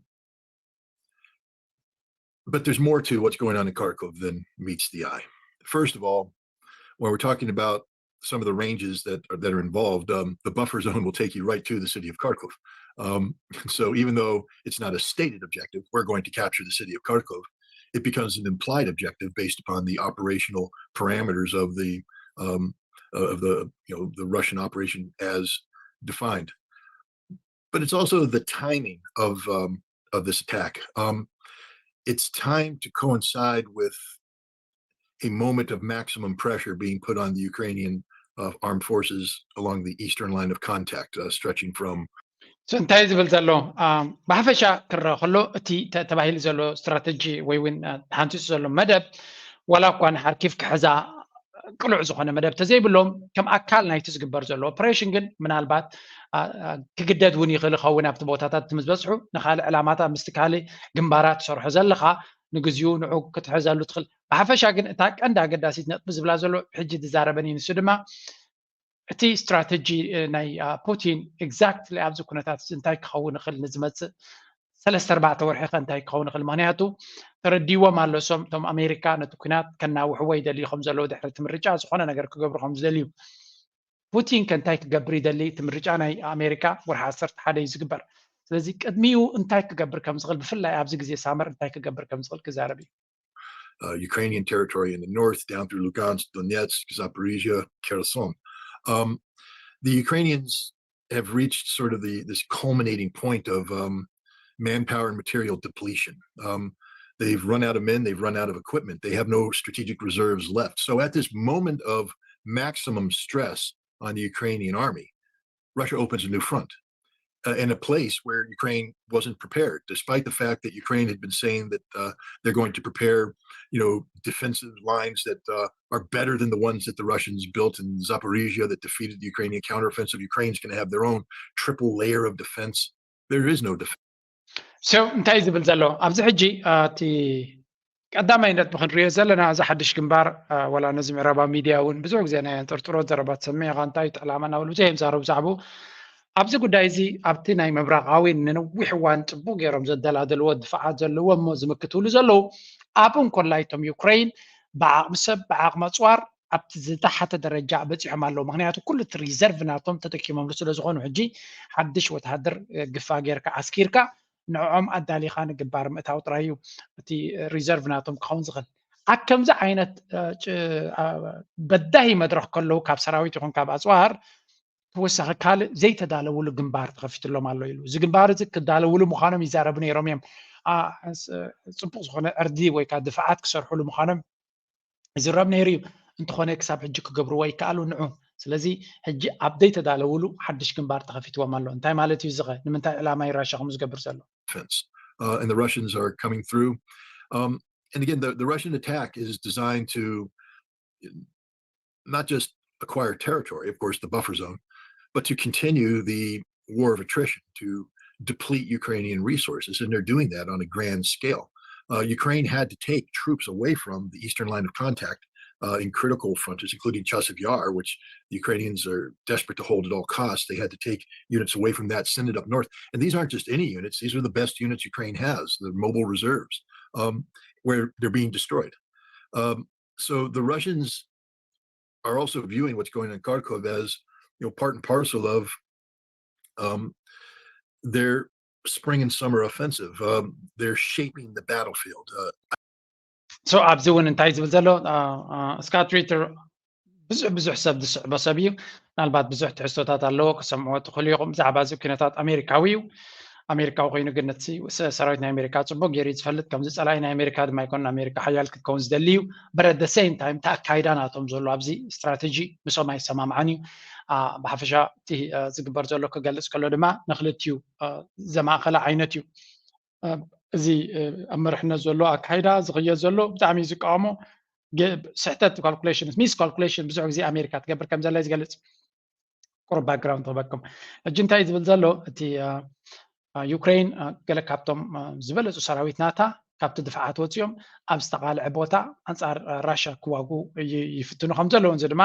but there's more to what's going on in Kharkov than meets the eye. First of all, when we're talking about some of the ranges that are, that are involved, um, the buffer zone will take you right to the city of Kharkov. Um, so even though it's not a stated objective, we're going to capture the city of Kharkov. It becomes an implied objective based upon the operational parameters of the um, of the you know the Russian operation as defined. But it's also the timing of um, of this attack. Um, it's time to coincide with a moment of maximum pressure being put on the Ukrainian uh, armed forces along the eastern line of contact, uh, stretching from So እንታይ ዝብል ዘሎ ብሓፈሻ ክረአ ከሎ እቲ ተባሂሉ ዘሎ ስትራተጂ ወይ እውን ተሓንፂፁ ዘሎ መደብ ዋላ እኳ ንሓርኪቭ ክሕዛ ቅሉዕ ዝኾነ መደብ ተዘይብሎም ከም ኣካል ናይቲ ዝግበር ዘሎ ኦፕሬሽን ግን ምናልባት ክግደድ እውን ይኽእል ይኸውን ኣብቲ ቦታታት ምስ በፅሑ ንካልእ ዕላማታት ምስቲ ካልእ ግንባራት ትሰርሖ ዘለኻ ንግዚኡ ንዑ ክትሕዘሉ ትኽእል። ብሓፈሻ ግን እታ ቀንዲ ኣገዳሲት ነጥቢ ዝብላ ዘሎ ሕጂ ዝዛረበኒ ንሱ ድማ እቲ ስትራተጂ ናይ ፑቲን exactly ኣብዚ ኩነታት እንታይ ክኸውን ይኽእል ንዝመፅእ ሰለስተ ኣርባዕተ ወርሒ ከ እንታይ ክኸውን ይኽእል? ምክንያቱ ተረዲዎም ኣሎ እሶም እቶም ኣሜሪካ ነቲ ኩናት ከናውሕዎ ይደልዩ ከም ዘለዉ ድሕሪ እቲ ምርጫ ዝኾነ ነገር ክገብሩ ከም ዝደልዩ። ፑቲን ከ እንታይ ክገብር ይደሊ? እቲ ምርጫ ናይ ኣሜሪካ ወርሒ ዓሰርተ ሓደ እዩ ዝግበር። ስለዚ ቅድሚኡ እንታይ ክገብር ከም ዝኽእል ብፍላይ ኣብዚ ግዜ ሳመር እንታይ ክገብር ከም ዝኽእል ክዛረብ እዩ። uh, Ukrainian territory in the north, down through Lugansk, Donetsk, Zaporizhia, Kherson. Um, the Ukrainians have reached sort of the this culminating point of um, manpower and material depletion. Um, they've run out of men, they've run out of equipment, they have no strategic reserves left. So at this moment of maximum stress on the Ukrainian army, Russia opens a new front uh, in a place where Ukraine wasn't prepared, despite the fact that Ukraine had been saying that uh, they're going to prepare, you know, defensive lines that uh, are better than the ones that the Russians built in Zaporizhia that defeated the Ukrainian counteroffensive. Ukraine's going to have their own triple layer of defense. There is no defense. So እንታይ ዝብል ዘሎ ኣብዚ ሕጂ እቲ ቀዳማይ ነጥቢ ክንሪኦ ዘለና እዚ ሓድሽ ግንባር ወላ ነዚ ምዕራባዊ ሚድያ እውን ብዙሕ ግዜ ናይ ኣንጠርጥሮ ዘረባ ትሰምዕ ኢኻ። እንታይ እዩ ዕላማ እናበሉ ብዙሕ እዮም ዛረቡ ብዛዕባኡ። ኣብዚ ጉዳይ እዚ ኣብቲ ናይ ምብራቓዊ ንነዊሕ እዋን ፅቡቅ ገይሮም ዘደላደልዎ ድፋዓት ዘለዎ እሞ ዝምክትሉ ዘለዉ ኣብ እንኮላይ እቶም ዩክሬን ብዓቕሚ ሰብ ብዓቕሚ ኣፅዋር ኣብቲ ዝተሓተ ደረጃ በፂሖም ኣለዉ። ምክንያቱ ኩሉ እቲ ሪዘርቭ ናቶም ተጠቂሞምሉ ስለ ዝኾኑ ሕጂ ሓድሽ ወተሃደር ግፋ ጌርካ ኣስኪርካ ንዕኦም ኣዳሊኻ ንግንባር ምእታው ጥራይ እዩ እቲ ሪዘርቭ ናቶም ክኸውን ዝኽእል። ኣብ ከምዚ ዓይነት በዳሂ መድረኽ ከለዉ ካብ ሰራዊት ይኹን ካብ ኣፅዋር ተወሳኺ ካልእ ዘይተዳለውሉ ግንባር ተኸፊትሎም ኣሎ ኢሉ። እዚ ግንባር እዚ ክዳለውሉ ምዃኖም ይዛረቡ ነይሮም እዮም። ፅቡቅ ዝኾነ ዕርዲ ወይ ከዓ ድፋዓት ክሰርሕሉ ምዃኖም ይዝረብ ነይሩ እዩ። እንተኾነ ክሳብ ሕጂ ክገብርዎ ይከኣሉ ንዑ። ስለዚ ሕጂ ኣብ ዘይተዳለውሉ ሓድሽ ግንባር ተኸፊትዎም ኣሎ። እንታይ ማለት እዩ እዚ ኸ? ንምንታይ ዕላማ እዩ ራሻ ከምኡ ዝገብር ዘሎ? Defense. Uh, and the Russians are coming through. Um, and again, the, the Russian attack is designed to not just acquire territory, of course, the buffer zone, but to continue the war of attrition, to deplete Ukrainian resources. And they're doing that on a grand scale. Uh, Ukraine had to take troops away from the eastern line of contact uh, in critical fronts, including Chasiv Yar, which the Ukrainians are desperate to hold at all costs. They had to take units away from that, send it up north. And these aren't just any units. These are the best units Ukraine has, the mobile reserves, um, where they're being destroyed. Um, so the Russians are also viewing what's going on in Kharkov as, you know, part and parcel of um, their spring and summer offensive. Um, they're shaping the battlefield. Uh, so ኣብዚ እውን እንታይ ዝብል ዘሎ እስካ ትዊተር ብዙሕ ብዙሕ ሰብ ዝስዕቦ ሰብ እዩ። ምናልባት ብዙሕ ትሕዝቶታት ኣለዎ ክሰምዕዎ ትኽእሉ ኢኹም። ብዛዕባ እዚ ኩነታት ኣሜሪካዊ እዩ። ኣሜሪካዊ ኮይኑ ግን ነቲ ሰራዊት ናይ ኣሜሪካ ፅቡቅ ገይሩ ዝፈልጥ ከምዚ ፀላኢ ናይ ኣሜሪካ ድማ ይኮን ኣሜሪካ ሓያል ክትከውን ዝደሊ እዩ። በረ the same time እቲ ኣካይዳ ናቶም ዘሎ ኣብዚ ስትራተጂ ምሶም ኣይሰማምዓን እዩ። ብሓፈሻ እቲ ዝግበር ዘሎ ክገልፅ ከሎ ድማ ንክልቲኡ ዘማእኸለ ዓይነት እዩ። እዚ ኣብ መርሕነት ዘሎ ኣካይዳ ዝኽየድ ዘሎ ብጣዕሚ ዝቃወሞ ስሕተት calculation፣ mis calculation ብዙሕ ግዜ ኣሜሪካ ትገብር ከም ዘላ ዝገልፅ ቁሩብ ባክግራውንድ ክበኩም። ሕጂ እንታይ ዝብል ዘሎ እቲ ዩክሬን ገለ ካብቶም ዝበለፁ ሰራዊት ናታ ካብቲ ድፍዓት ወፂኦም ኣብ ዝተቃልዐ ቦታ ኣንፃር ራሽያ ክዋጉ ይፍትኑ ከም ዘለውን እዚ ድማ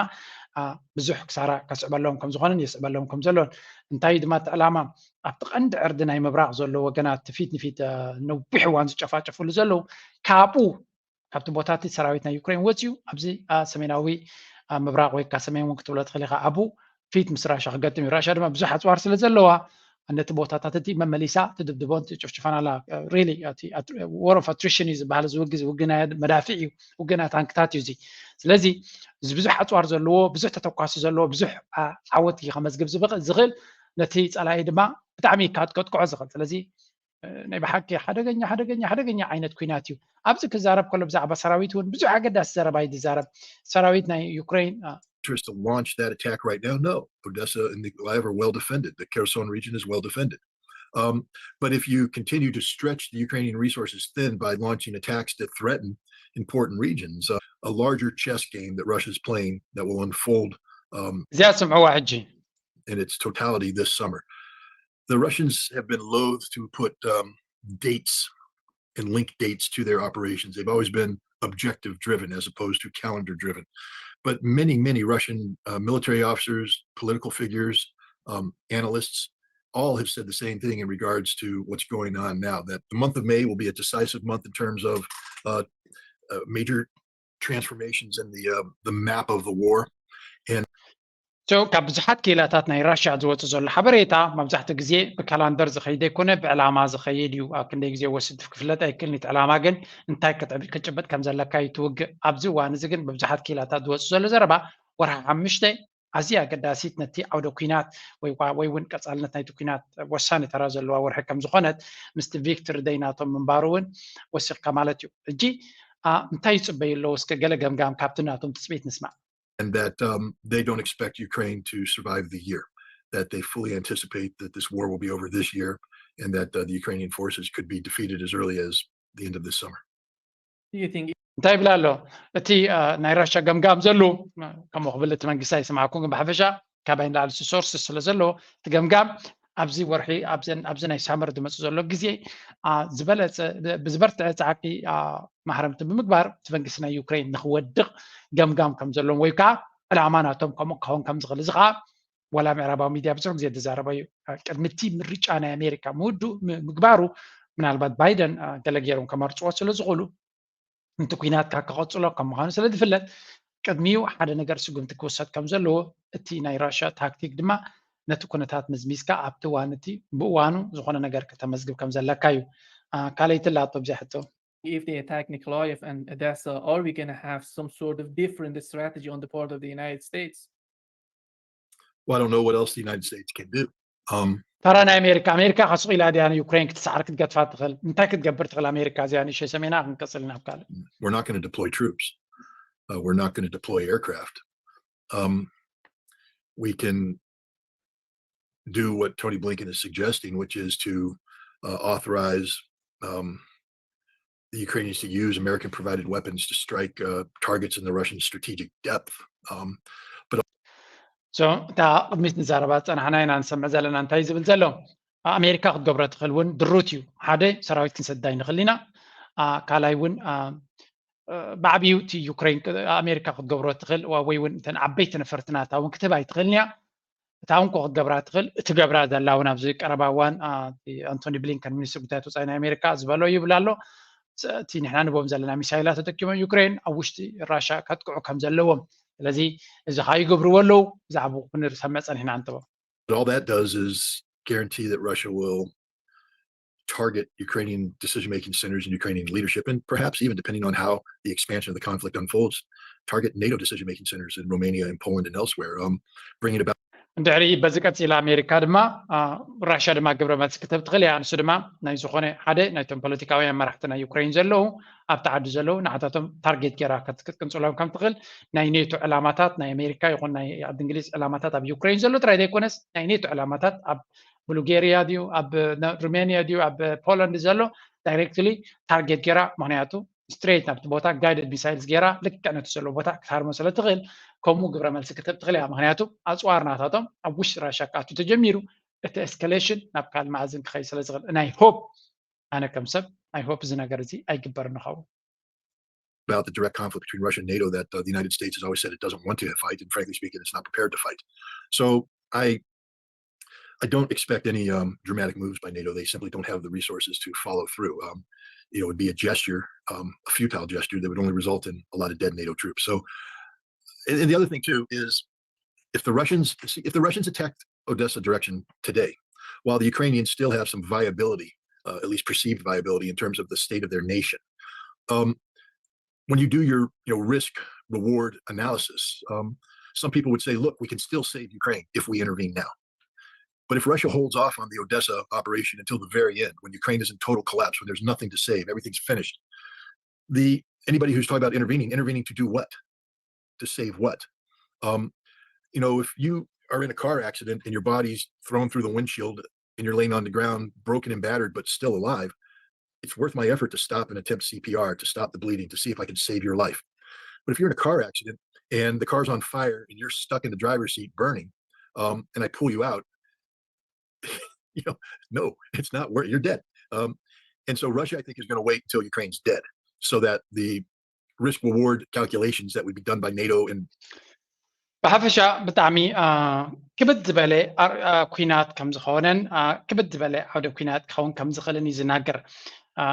ብዙሕ ክሳራ ከስዕበሎም ከም ዝኾነን የስዕበሎም ከም ዘለውን እንታይ ድማ እቲ ዕላማ ኣብቲ ቀንዲ ዕርዲ ናይ ምብራቕ ዘሎ ወገናት ፊት ንፊት ነዊሕ እዋን ዝጨፋጨፍሉ ዘለዉ ካብኡ ካብቲ ቦታ እቲ ሰራዊት ናይ ዩክሬን ወፂኡ ኣብዚ ሰሜናዊ ምብራቕ ወይ ከዓ ሰሜን እውን ክትብሎ ትኽእል ኢኻ ኣብኡ ፊት ምስ ራሻ ክገጥም እዩ። ራሻ ድማ ብዙሕ ኣፅዋር ስለ ዘለዋ ነቲ ቦታታት እቲ መመሊሳ ትድብድቦን ትጭፍጭፎን ኣላ። Really war of attrition እዩ ዝበሃል። እዚ ውግእ ውግእ ናይ መዳፍዕ እዩ፣ ውግእ ናይ ታንክታት እዩ እዚ። ስለዚ እዚ ብዙሕ ኣፅዋር ዘለዎ ብዙሕ ተተኳሲ ዘለዎ ብዙሕ ዓወት እዩ ከመዝግብ ዝኽእል። ነቲ ፀላኢ ድማ ብጣዕሚ እዩ ከጥቅዖ ዝኽእል። ስለዚ ናይ ብሓቂ ሓደገኛ ሓደገኛ ሓደገኛ ዓይነት ኩናት እዩ። ኣብዚ ክዛረብ ከሎ ብዛዕባ ሰራዊት እውን ብዙሕ ኣገዳሲ ዘረባ እዩ ዝዛረብ። ሰራዊት ናይ ዩክሬን interest to launch that attack right now? No. Odessa and Nikolaev are well defended. The Kherson region is well defended. Um, but if you continue to stretch the Ukrainian resources thin by launching attacks that threaten important regions, uh, a larger chess game that Russia's playing that will unfold um, እዚኣ ስምዕዋ ሕጂ in its totality this summer. The Russians have been loath to put um, dates and link dates to their operations. They've always been objective driven as opposed to calendar driven. But many, many Russian uh, military officers, political figures, um, analysts, all have said the same thing in regards to what's going on now, that the month of May will be a decisive month in terms of uh, uh, major transformations in the uh, the map of the war. And so ካብ ብዙሓት ክኢላታት ናይ ራሽያ ዝወፁ ዘሎ ሓበሬታ መብዛሕትኡ ግዜ ብካላንደር ዝኸይድ ኣይኮነ፣ ብዕላማ ዝኸይድ እዩ። ኣብ ክንደይ ግዜ ወስድ ክፍለጥ ኣይክእልን። እቲ ዕላማ ግን እንታይ ክትዕብ- ክትጭበጥ ከም ዘለካ እዩ ትውግእ። ኣብዚ እዋን እዚ ግን ብብዙሓት ክኢላታት ዝወፁ ዘሎ ዘረባ ወርሒ ሓሙሽተ ኣዝያ ኣገዳሲት፣ ነቲ ዓውደ ኲናት ወይ ዋ- ወይ እውን ቀፃልነት ናይቲ ኲናት ወሳኒ ተራ ዘለዋ ወርሒ ከም ዝኾነት ምስቲ ቪክተር ደይናቶም ምንባሩ እውን ወሲኽካ ማለት እዩ። ሕጂ ኣ፣ እንታይ ይፅበዩ ኣለዉ? እስከ ገለ ገምጋም ካብቲ ናቶም ትፅቢት ንስማዕ። and that um, they don't expect Ukraine to survive the year. That they fully anticipate that this war will be over this year, and that uh, the Ukrainian forces could be defeated as early as the end of this summer. Do you think እንታይ ይብል ኣሎ እቲ አ፣ ናይ ራሻ ገምጋም ዘሉ? ከምኡ ክብል እቲ መንግስቲ ኣይሰማዕኩን፣ ግን ብሓፈሻ ካባይ ንላዕሊ ሶርስ ስለ ዘሎ እቲ ገምጋም ኣብዚ ወርሒ ኣብዘን ኣብዚ ናይ ሳመር ዝመፁ ዘሎ ግዜ አ፣ ዝበለፀ ብዝበርትዐ ፃዕቂ አ፣ ማሕረምቲ ብምግባር እቲ መንግስቲ ናይ ዩክሬን ንክወድቕ ገምጋም ከም ዘለዎም ወይ ከዓ ዕላማ ናቶም ከምኡ ክኸውን ከም ዝኽእል፣ እዚ ከዓ ወላ ምዕራባዊ ሚድያ ብዙሕ ግዜ ዝዛረበ እዩ። ቅድሚ እቲ ምርጫ ናይ ኣሜሪካ ምውዱ ም- ምግባሩ ምናልባት ባይደን አ፣ ገለ ገይሮም ከመርፅዎ ስለ ዝኽእሉ፣ እቲ ኩናት ካብ ክቐፅሎ ከም ምዃኑ ስለ ዝፍለጥ ቅድሚኡ ሓደ ነገር ስጉምቲ ክውሰድ ከም ዘለዎ፣ እቲ ናይ ራሽያ ታክቲክ ድማ ነቲ ኩነታት መዝሚዝካ ኣብቲ እዋን እቲ ብእዋኑ ዝኾነ ነገር ከተመዝግብ ከም ዘለካ እዩ። አ፣ ካልኣይቲ ላቶ ብዚኣ ሕቶ if they attack Nikolaev and Odessa, are we going to have some sort of different strategy on the part of the United States? Well, I don't know what else the United States can do. Um, ተራ ናይ ኣሜሪካ ኣሜሪካ ካስቕ ኢላ ድያ ንዩክሬን ክትሰዓር ክትገድፋ ትኽእል? እንታይ ክትገብር ትኽእል ኣሜሪካ እዚኣ ንእሽተይ ሰሜና? ክንቀፅል ናብ ካልእ we're not going to deploy troops. Uh, we're not going to deploy aircraft. Um, we can do what Tony Blinken is suggesting, which is to uh, authorize um, the Ukrainians to use American provided weapons to strike uh, targets in the Russian strategic depth. Um, so እታ ቅድሚት ንዛረባ ዝፀናሕና ኢና ንሰምዕ ዘለና እንታይ ዝብል ዘሎ? ኣሜሪካ ክትገብሮ ትኽእል እውን ድሩት እዩ። ሓደ ሰራዊት ክንሰድድ ኣይንኽእል ኢና። ካልኣይ እውን ብዓብዩ እቲ ዩክሬን ኣሜሪካ ክትገብሮ ትኽእል ወይ እውን እተን ዓበይቲ ነፈርቲ ናታ እውን ክትህብ ኣይትኽእልን እያ። እታ እንኮ ክትገብራ ትኽእል እቲ ገብራ ዘላ እውን ኣብዚ ቀረባ እዋን ኣንቶኒ ብሊንከን ሚኒስትር ጉዳያት ወፃኢ ናይ ኣሜሪካ ዝበሎ ይብል ኣሎ። እቲ ንሕና ንቦም ዘለና ሚሳይላት ተጠቂሞም ዩክሬን ኣብ ውሽጢ ራሻ ከጥቅዑ ከም ዘለዎም፣ ስለዚ እዚ ከዓ ይገብርዎ ኣለዉ። ብዛዕባ ክንሰምዕ ፀኒሕና እንተቦ But all that does is guarantee that Russia will target Ukrainian decision making centers and Ukrainian leadership, and perhaps even, depending on how the expansion of the conflict unfolds, target NATO decision making centers in Romania and Poland and elsewhere, um, bringing about እንድሕሪ በዚ ቀፂላ ኣሜሪካ ድማ ራሽያ ድማ ግብረ መልሲ ክትህብ ትኽእል እያ። ንሱ ድማ ናይ ዝኾነ ሓደ ናይቶም ፖለቲካውያን መራሕቲ ናይ ዩክሬን ዘለዉ ኣብቲ ዓዲ ዘለዉ ንዓታቶም ታርጌት ገይራ ክትቅንፅሎም ከም ትኽእል፣ ናይ ኔቶ ዕላማታት ናይ ኣሜሪካ ይኹን ናይ ዓዲ እንግሊዝ ዕላማታት ኣብ ዩክሬን ዘሎ ጥራይ ዘይኮነስ ናይ ኔቶ ዕላማታት ኣብ ቡልጌሪያ ድዩ ኣብ ሩሜኒያ ድዩ ኣብ ፖላንድ ዘሎ ዳይሬክትሊ ታርጌት ገይራ፣ ምክንያቱ ስትሬት ናብቲ ቦታ ጋይደድ ሚሳይልስ ገይራ ልክዕ ነቲ ዘሎ ቦታ ክትሃርሞ ስለ ትኽእል ከምኡ ግብረ መልሲ ክትህብ ትኽእል እያ። ምክንያቱ ኣፅዋር ናታቶም ኣብ ውሽጢ ራሻ ክኣቱ ተጀሚሩ እቲ ኤስካሌሽን ናብ ካልእ መኣዝን ክኸይድ ስለ ዝኽእል ናይ ሆፕ ኣነ ከም ሰብ ናይ ሆፕ እዚ ነገር እዚ ኣይግበር ንኸውን። about the direct conflict between Russia and NATO that uh, the United States has always said it doesn't want to fight, and frankly speaking, it's not prepared to fight. So I I don't expect any um, dramatic moves by NATO. They simply don't have the resources to follow through. Um, you know, it would be a gesture, um, a futile gesture that would only result in a lot of dead NATO troops. So, and, and the other thing too is, if the Russians if the Russians attacked Odessa direction today, while the Ukrainians still have some viability, uh, at least perceived viability in terms of the state of their nation, um, when you do your you know risk reward analysis, um, some people would say, look, we can still save Ukraine if we intervene now. But if Russia holds off on the Odessa operation until the very end, when Ukraine is in total collapse, when there's nothing to save, everything's finished, the anybody who's talking about intervening, intervening to do what? To save what? Um, you know, if you are in a car accident and your body's thrown through the windshield and you're laying on the ground, broken and battered, but still alive, it's worth my effort to stop and attempt C P R to stop the bleeding to see if I can save your life. But if you're in a car accident and the car's on fire and you're stuck in the driver's seat burning, um, and I pull you out, you know, no, it's not worth. You're dead. Um, and so Russia, I think, is going to wait until Ukraine's dead so that the risk reward calculations that would be done by NATO and ብሓፈሻ ብጣዕሚ ክብድ ዝበለ ኩናት ከም ዝኾነን ክብድ ዝበለ ዓውደ ኩናት ክኸውን ከም ዝኽእልን እዩ ዝናገር።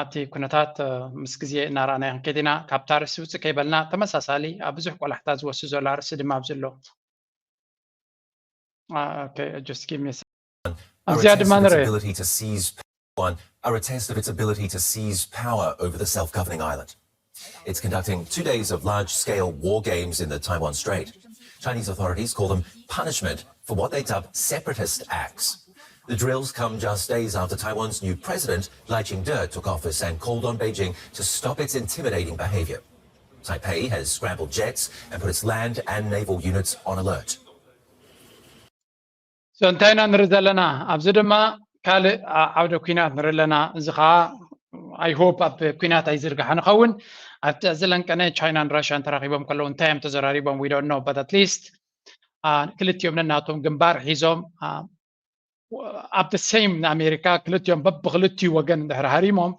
እቲ ኩነታት ምስ ግዜ እናረኣናዮ ክንከይድ ኢና። ካብታ ርእሲ ውፅእ ከይበልና ተመሳሳሊ ኣብ ብዙሕ ቆላሕታ ዝወስድ ዘሎ ኣርእሲ ድማ ኣብዚ ኣሎ። Are a test of its ability to seize one are a test of its ability to seize power over the self-governing island. It's conducting two days of large-scale war games in the Taiwan Strait. Chinese authorities call them punishment for what they dub separatist acts. The drills come just days after Taiwan's new president, Lai Ching-te, took office and called on Beijing to stop its intimidating behavior. Taipei has scrambled jets and put its land and naval units on alert. So እንታይ ኢና ንርኢ ዘለና? ኣብዚ ድማ ካልእ ዓውደ ኩናት ንርኢ ኣለና። እዚ ከዓ I hope ኣብ ኩናት ኣይዝርጋሕ ንኸውን። ኣብቲ ዝለንቀነ ቻይናን ራሽያን ተራኺቦም ከለዉ እንታይ እዮም ተዘራሪቦም? We don't know, but at least ክልቲኦም ነናቶም ግንባር ሒዞም ኣብ the same ንኣሜሪካ ክልቲኦም በብክልቲኡ ወገን እንድሕር ሃሪሞም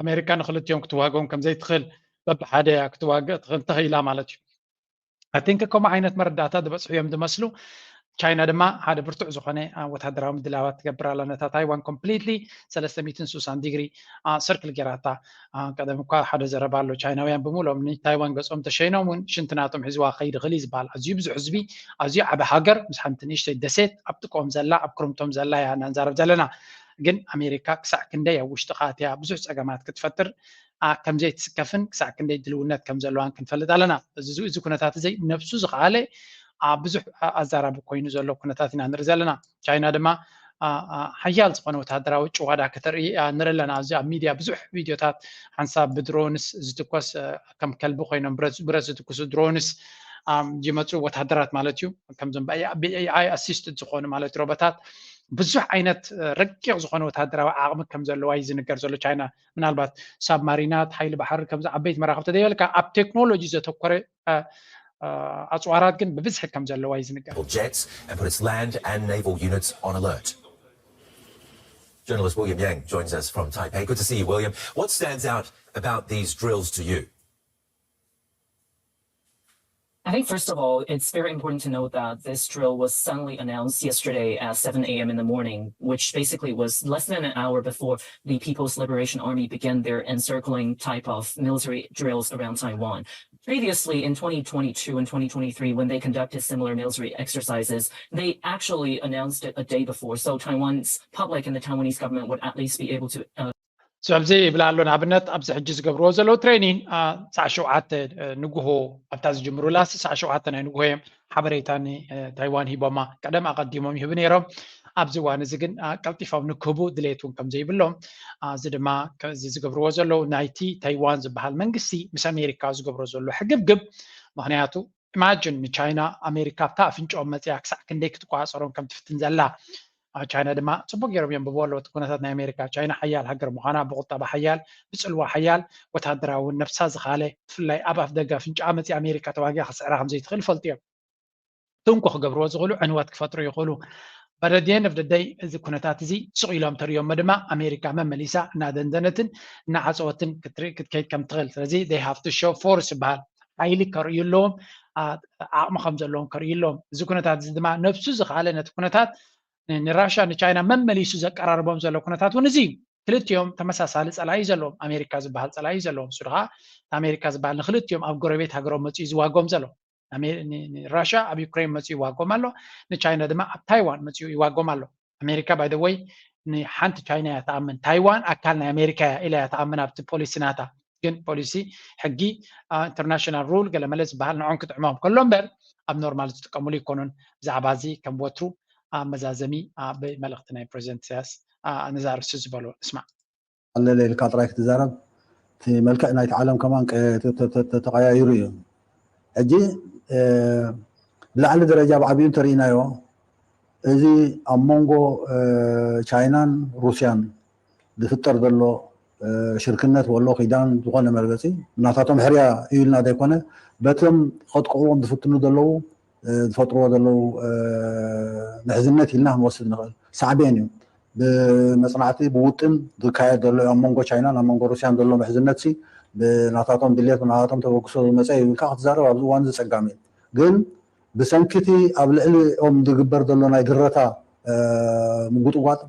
ኣሜሪካ ንክልቲኦም ክትዋግኦም ከም ዘይትኽእል በብሓደ ክትዋግእ ትኽእል ተኽኢላ ማለት እዩ። I think ከምኡ ዓይነት መረዳእታ ዝበፅሑ እዮም ዝመስሉ። ቻይና ድማ ሓደ ብርቱዕ ዝኾነ ወታደራዊ ምድላዋት ትገብር ኣላ። ነታ ታይዋን completely ሰለስተ ሚእትን ስሳን ዲግሪ ስርክል ጌራታ። ቀደም እኳ ሓደ ዘረባ ኣሎ፣ ቻይናውያን ብምሎም ንታይዋን ገፆም ተሸይኖም እውን ሽንቲ ናቶም ሒዝዋ ከይድ ኽእል እዩ ዝበሃል። ኣዝዩ ብዙሕ ህዝቢ፣ ኣዝዩ ዓቢ ሃገር ምስ ሓንቲ ንእሽተይ ደሴት ኣብ ጥቆም ዘላ ኣብ ክርምቶም ዘላ እያ እናንዛረብ ዘለና። ግን ኣሜሪካ ክሳዕ ክንደይ ኣብ ውሽጥኻ ኣትያ ብዙሕ ፀገማት ክትፈጥር ከምዘይትስከፍን ክሳዕ ክንደይ ድልውነት ከም ዘለዋን ክንፈልጥ ኣለና። እዚ ኩነታት እዚ ነብሱ ዝኸኣለ ብዙሕ ኣዛራቢ ኮይኑ ዘሎ ኩነታት ኢና ንርኢ ዘለና። ቻይና ድማ ሓያል ዝኾነ ወታደራዊ ጭዋዳ ከተርኢ ንርኢ ኣለና። ኣብዚ ኣብ ሚድያ ብዙሕ ቪድዮታት ሓንሳብ ብድሮንስ ዝትኮስ ከም ከልቢ ኮይኖም ብረት ዝትኩሱ ድሮንስ ይመፁ ወታደራት ማለት እዩ። ከምዞም ብኤኣይ ኣሲስትድ ዝኾኑ ማለት ሮቦታት ብዙሕ ዓይነት ረቂቕ ዝኾነ ወታደራዊ ዓቕሚ ከም ዘለዋ እዩ ዝንገር ዘሎ ቻይና። ምናልባት ሳብማሪናት፣ ሓይሊ ባሕሪ ከምዚ ዓበይቲ መራኽብ ተዘይበልካ ኣብ ቴክኖሎጂ ዘተኮረ ኣፅዋራት ግን ብብዝሒ ከም ዘለዋ እዩ ዝንገር። Jets and put its land and naval units on alert. Journalist William Yang joins us from Taipei. Good to see you, William. What stands out about these drills to you? I think, first of all, it's very important to note that this drill was suddenly announced yesterday at seven a.m. in the morning, which basically was less than an hour before the People's Liberation Army began their encircling type of military drills around Taiwan. Previously, in twenty twenty-two and twenty twenty-three, when they conducted similar military exercises, they actually announced it a day before. So Taiwan's public and the Taiwanese government would at least be able to uh, ኣብዚ ይብላ ኣሎ። ንኣብነት ኣብዚ ሕጂ ዝገብርዎ ዘለዉ ትሬኒን ሳዕ ሸውዓተ ንጉሆ ኣብታ ዝጅምሩላ ሳዕ ሸውዓተ ናይ ንጉሆ እዮም ሓበሬታ ንታይዋን ሂቦማ። ቀደም ኣቐዲሞም ይህቡ ነይሮም። ኣብዚ እዋን እዚ ግን ቀልጢፎም ንክህቡ ድሌት እውን ከም ዘይብሎም፣ እዚ ድማ እዚ ዝገብርዎ ዘለዉ ናይቲ ታይዋን ዝበሃል መንግስቲ ምስ ኣሜሪካ ዝገብሮ ዘሎ ሕግብግብ። ምክንያቱ ኢማጅን ንቻይና ኣሜሪካ ኣብታ ኣፍንጫኦም መፅያ ክሳዕ ክንደይ ክትቆፃፀሮም ከም ትፍትን ዘላ። ቻይና ድማ ፅቡቅ ገይሮም የንብብዎ ኣለዉ እቲ ኩነታት ናይ ኣሜሪካ። ቻይና ሓያል ሃገር ምዃና፣ ብቁጠባ ሓያል፣ ብፅልዋ ሓያል፣ ወታደራዊ እውን ነብሳ ዝኻለ፣ ብፍላይ ኣብ ኣፍ ደገ ኣፍንጫኣ መፅያ ኣሜሪካ ተዋጊኣ ክስዕራ ከም ዘይትኽእል ይፈልጡ እዮም። ትንኮ ክገብርዎ ዝኽእሉ፣ ዕንወት ክፈጥሩ ይኽእሉ። But at the end of the day እዚ ኩነታት እዚ ስቕ ኢሎም ተርእዮሞ ድማ ኣሜሪካ መመሊሳ እናደንደነትን እናዓፀወትን ክትከይድ ከም ትኽእል። ስለዚ they have to show force ይበሃል። ሓይሊ ከርእዩ ኣለዎም፣ ዓቕሚ ከም ዘለዎም ከርእዩ ኣለዎም። እዚ ኩነታት እዚ ድማ ነብሱ ዝኸኣለ ነቲ ኩነታት ንራሻ ንቻይና መመሊሱ ዘቀራርቦም ዘሎ ኩነታት እውን እዚ እዩ። ክልቲኦም ተመሳሳሊ ፀላኢ ዘለዎም፣ ኣሜሪካ ዝበሃል ፀላኢ ዘለዎም። እሱ ከዓ ኣሜሪካ ዝበሃል ንክልቲኦም ኣብ ጎረቤት ሃገሮም መፅኡ ዝዋጎም ዘሎ። ራሻ ኣብ ዩክሬን መፅኡ ይዋጎም ኣሎ፣ ንቻይና ድማ ኣብ ታይዋን መፅኡ ይዋጎም ኣሎ። ኣሜሪካ by the way ንሓንቲ ቻይና እያ ትኣምን። ታይዋን ኣካል ናይ ኣሜሪካ እያ ኢላ እያ ትኣምን ኣብቲ ፖሊሲ ናታ። ግን ፖሊሲ ሕጊ ኢንተርናሽናል ሩል ገለመለ ዝበሃል ንዖም ክጥዕሞም ከሎ እምበር ኣብ ኖርማል ዝጥቀምሉ ይኮኑን። ብዛዕባ እዚ ከም ወትሩ ኣብ መዛዘሚ ኣብ መልእክቲ ናይ ፕሬዚደንት ኢሳያስ ነዛ ርእሲ ዝበሎ ንስማዕ። ኣለለ ኢልካ ጥራይ ክትዛረብ እቲ መልክዕ ናይቲ ዓለም ከማን ተቀያይሩ እዩ። ሕጂ ብላዕሊ ደረጃ ብዓብዩ እንተርኢናዮ እዚ ኣብ መንጎ ቻይናን ሩስያን ዝፍጠር ዘሎ ሽርክነት ወሎ ኪዳን ዝኾነ መርገፂ ናታቶም ሕርያ እዩ ኢልና ዘይኮነ በቶም ከጥቅዕዎም ዝፍትኑ ዘለዉ ዝፈጥርዎ ዘለዉ ምሕዝነት ኢልና ክንወስድ ንኽእል። ሳዕቤን እዩ። ብመፅናዕቲ ብውጥን ዝካየድ ዘሎ ኣብ መንጎ ቻይናን ኣብ መንጎ ሩስያን ዘሎ ምሕዝነት ሲ ብናታቶም ድሌት ብናታቶም ተበግሶ ዝመፀ እዩ ኢልካ ክትዛረብ ኣብዚ እዋን እዚ ፀጋሚ እዩ። ግን ብሰንኪቲ ኣብ ልዕሊኦም ዝግበር ዘሎ ናይ ድረታ ምጉጥጓጥ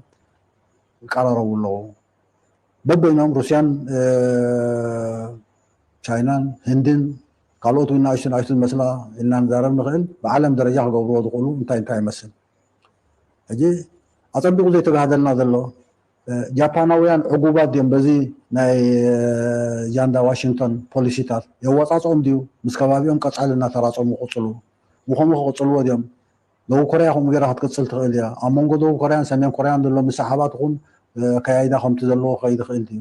ይቀራረቡ ኣለዉ። በበይኖም ሩስያን ቻይናን ህንድን ካልኦት እውን ንኣሽቱ ንኣሽቱ ዝመስላ ኢልና ንዛረብ ንኽእል። ብዓለም ደረጃ ክገብርዎ ዝኽእሉ እንታይ እንታይ ይመስል? ሕጂ ኣጸቢቑ ዘይተጋህደልና ዘሎ ጃፓናውያን ዕጉባት ድዮም በዚ ናይ ጃንዳ ዋሽንግቶን ፖሊሲታት? የወጻጽኦም ድዩ? ምስ ከባቢኦም ቀጻሊ እናተራጸሙ ክቕጽሉ? ብኸምኡ ክቕጽልዎ ድዮም? ደቡብ ኮርያ ከምኡ ገይራ ክትቅጽል ትኽእል እያ። ኣብ መንጎ ደቡብ ኮርያን ሰሜን ኮርያን ዘሎ ምሰሓባት ኹን ኣከያይዳ ከምቲ ዘለዎ ክኸይድ ይኽእል ድዩ?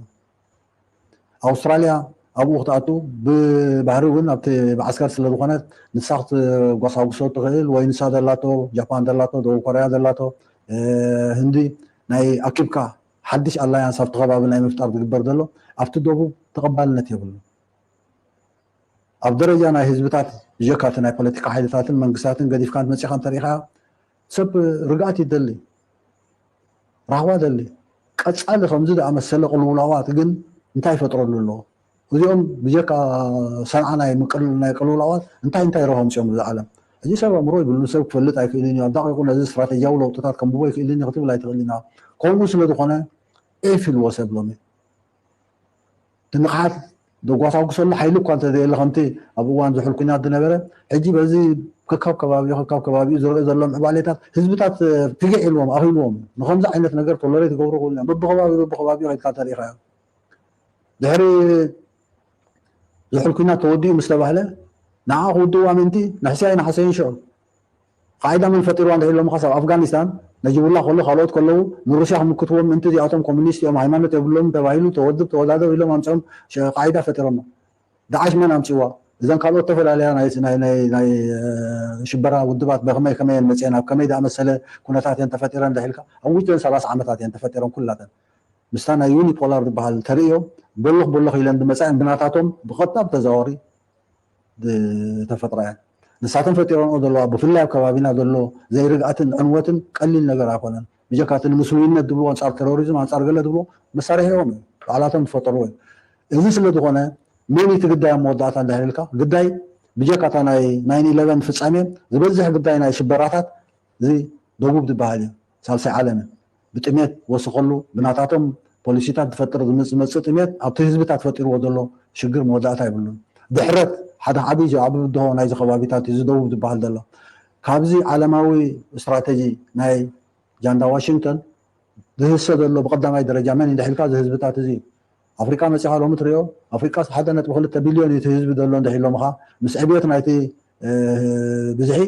ኣውስትራልያ ኣብኡ ክትኣቱ ብባህሪ እውን ኣብቲ መዓስከር ስለ ዝኾነት ንሳ ክትጓሳጉሶ ትኽእል ወይ ንሳ ዘላቶ ጃፓን ዘላቶ ደቡብ ኮርያ ዘላቶ ህንዲ ናይ ኣኪብካ ሓድሽ ኣላያንስ ኣብቲ ከባቢ ናይ ምፍጣር ዝግበር ዘሎ ኣብቲ ደቡብ ተቐባልነት የብሉ። ኣብ ደረጃ ናይ ህዝብታት ብጀካ እቲ ናይ ፖለቲካ ሓይልታትን መንግስታትን ገዲፍካ መፂኻ እንተሪኢኻ ሰብ ርግኣት ይደሊ፣ ራህዋ ደሊ። ቀፃሊ ከምዚ ዝኣመሰለ ቅልውላዋት ግን እንታይ ይፈጥረሉ ኣሎ? እዚኦም ብጀካ ሰንዓ ናይ ቅልውላዋት እንታይ እንታይ ረብሖ ኣምፅኦም እዚ ዓለም? ሕጂ ሰብ ኣእምሮ ይብሉ ሰብ ክፈልጥ ኣይክእልን እዩ። ኣብ ዳቂቁ ነዚ ስትራቴጂያዊ ለውጥታት ከንብቦ ኣይክእልን እዩ ክትብል ኣይትኽእልን ኢና። ከምኡ ስለዝኾነ ኤፍ ኢልዎ ሰብ ሎሚ። እቲ ንቕሓት ዘጓሳጉሰሉ ሓይሊ እኳ እንተዘየለ ከምቲ ኣብ እዋን ዝሑል ኩናት ዝነበረ ሕጂ በዚ ከካብ ከባቢኡ ከካብ ከባቢኡ ዝረአ ዘሎ ምዕባሌታት ህዝብታት ፊግዕ ኢልዎም ኣኺልዎም ንከምዚ ዓይነት ነገር ቶለሬት ይገብሩ ክብሉ እዮም። በብከባቢ በብከባቢኡ ከድካ ተሪኢኻዮ ድሕሪ ዝሑል ኩናት ተወዲኡ ምስ ተባህለ ንዓ ክውድእዋ ምእንቲ ንሕስያይ ንሓሰይን ሽዑ ቃዒዳ መን ፈጢርዋ እንድሕር ኢሎምኻ ኣብ ኣፍጋኒስታን ነጅቡላ ከሎ ካልኦት ከለዉ ንሩስያ ክምክትዎም ምእንቲ እዚኣቶም ኮሚኒስት እዮም ሃይማኖት የብሎም ተባሂሉ ተወድብ ተወዳደብ ኢሎም ኣምፅኦም ቃዒዳ ፈጢሮሞ። ዳዓሽ መን ኣምፅዋ? እዘን ካልኦት ተፈላለያ ናይ ሽበራ ውድባት በከመይ ከመይ እየን መፅአን ኣብ ከመይ ዝኣመሰለ ኩነታት እየን ተፈጢረን እንድሕር ኢልካ ኣብ ውሽጢ ሰላሳ ዓመታት እየን ተፈጢረን ኩላተን። ምስታ ናይ ዩኒፖላር ዝበሃል ተርእዮ በሎኽ በሎኽ ኢለን ዝመፃ እየን ብናታቶም ብቐጥታ ብተዘዋዋሪ ዝተፈጥራ እየን። ንሳተን ፈጢረንኦ ዘለዋ ብፍላይ ኣብ ከባቢና ዘሎ ዘይርግኣትን ዕንወትን ቀሊል ነገር ኣይኮነን። ብጀካ እቲ ንምስሉይነት ዝብልዎ ኣንፃር ቴሮሪዝም ኣንፃር ገለ ዝብልዎ መሳርሒኦም እዩ ባዕላቶም ዝፈጠርዎ እዩ። እዚ ስለ ዝኾነ መን እቲ ግዳይ ኣብ መወዳእታ እንድሕር ኢልካ ግዳይ ብጀካ እታ ናይ ናይን ኢለቨን ፍፃሜ ዝበዝሕ ግዳይ ናይ ሽበራታት እዚ ደቡብ ዝበሃል እዩ። ሳልሳይ ዓለም እዩ። ብጥሜት ወስኸሉ ብናታቶም ፖሊሲታት ዝፈጥር ዝመፅእ ጥሜት ኣብቲ ህዝብታት ፈጢርዎ ዘሎ ሽግር መወዳእታ ይብሉን። ድሕረት ሓደ ዓብዪ ዓቢ ብድሆ ናይዚ ከባቢታት እዚ ደቡብ ዝበሃል ዘሎ ካብዚ ዓለማዊ ስትራተጂ ናይ ጃንዳ ዋሽንግተን ዝህሰ ዘሎ ብቀዳማይ ደረጃ መን እንድሕልካ እዚ ህዝብታት እዚ ኣፍሪቃ መፂኻ ሎሚ ትሪኦ ኣፍሪቃ ሓደ ነጥቢ ክልተ ቢልዮን እቲ ህዝቢ ዘሎ እንድሕሎምኻ ምስ ዕብየት ናይቲ ብዝሒ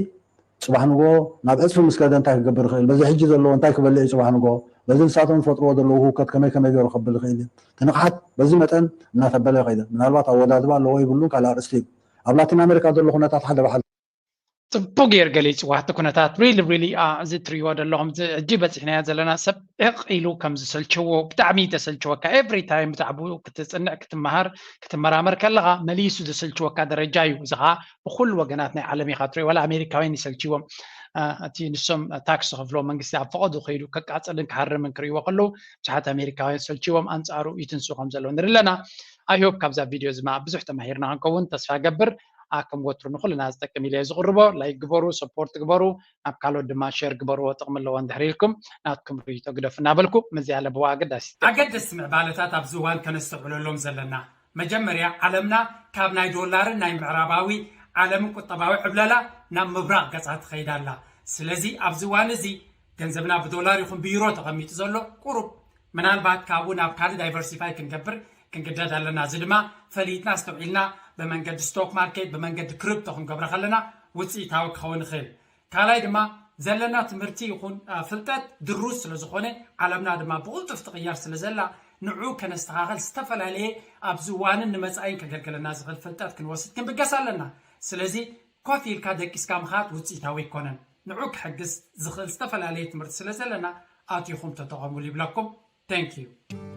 ፅባሕ ንጎ ናብ ዕፅፊ ምስ ከደ እንታይ ክገብር ይኽእል በዚ ሕጂ ዘለዎ እንታይ ክበልዕ እዩ ፅባሕ ንጎ በዚ ንሳቶም ዝፈጥርዎ ዘለዉ ህውከት ከመይ ከመይ ገይሩ ከብል ይኽእል እዩ ትንቕሓት በዚ መጠን እናተበለ ይኸይደ ምናልባት ኣወዳድባ ኣለዎ ይብሉን ካልእ ኣርእስቲ እዩ ኣብ ላቲን ኣሜሪካ ዘሎ ኩነታት ሓደ ባሓል ፅቡቅ ጌር ገሊፅዋ እቲ ኩነታት ሪሊ ሪሊ እዚ ትሪእዎ ዘለኹም ሕጂ በፂሕናዮ ዘለና ሰብ ዕቕ ኢሉ ከም ዝሰልቸዎ ብጣዕሚ ተሰልቸወካ ኤቭሪ ታይም ብዛዕባኡ ክትፅንዕ ክትመሃር ክትመራመር ከለኻ መሊሱ ዘሰልቸወካ ደረጃ እዩ እዚ ከዓ ብኩሉ ወገናት ናይ ዓለም ኢኻ ትሪኦ ዋላ ኣሜሪካውያን ይሰልችዎም እቲ ንሶም ታክስ ዝኸፍልዎ መንግስቲ ኣብ ፈቐዱ ከይዱ ከቃፅልን ክሃርምን ክሪእዎ ከለዉ ብዙሓት ኣሜሪካውያን ሰልችዎም ኣንፃሩ ይትንሱ ከም ዘለዉ ንርኢ ኣለና ኣይሆፕ ካብዛ ቪድዮ ዝማ ብዙሕ ተማሂርና ክንከውን ተስፋ ገብር ከም ወትሩ ንኩልና ዝጠቅም ኢለ ዝቅርቦ ላይክ ግበሩ ሰፖርት ግበሩ ናብ ካልኦት ድማ ሸር ግበርዎ ጥቅሚ ኣለዎ እንድሕር ኢልኩም ናትኩም ርእይቶ ግደፉ እናበልኩ ምዚ ኣለብዋ ኣገዳሲ ኣገደስቲ ምዕባለታት ኣብዚ እዋን ከነስተውዕለሎም ዘለና መጀመርያ ዓለምና ካብ ናይ ዶላርን ናይ ምዕራባዊ ዓለምን ቁጠባዊ ዕብለላ ናብ ምብራቕ ገጻ ትኸይድ ኣላ ስለዚ ኣብዚ እዋን እዚ ገንዘብና ብዶላር ይኹን ብዩሮ ተቐሚጡ ዘሎ ቁሩብ ምናልባት ካብኡ ናብ ካልእ ዳይቨርሲፋይ ክንገብር ክንግደድ ኣለና እዚ ድማ ፈሊጥና ኣስተውዒልና ብመንገዲ ስቶክ ማርኬት ብመንገዲ ክሪፕቶ ክንገብሮ ከለና ውፅኢታዊ ክኸውን ይኽእል ካልኣይ ድማ ዘለና ትምህርቲ ይኹን ፍልጠት ድሩዝ ስለ ዝኾነ ዓለምና ድማ ብቕልጡፍ ትቕየር ስለ ዘላ ንዑ ከነስተኻኸል ዝተፈላለየ ኣብዚ እዋንን ንመፃኢን ከገልግለና ዝኽእል ፍልጠት ክንወስድ ክንብገስ ኣለና ስለዚ ኮፍ ኢልካ ደቂስካ ምኻድ ውፅኢታዊ ኣይኮነን ንዑ ክሕግዝ ዝኽእል ዝተፈላለየ ትምህርቲ ስለ ዘለና ኣቲኹም ተጠቐሙሉ ይብለኩም Thank you.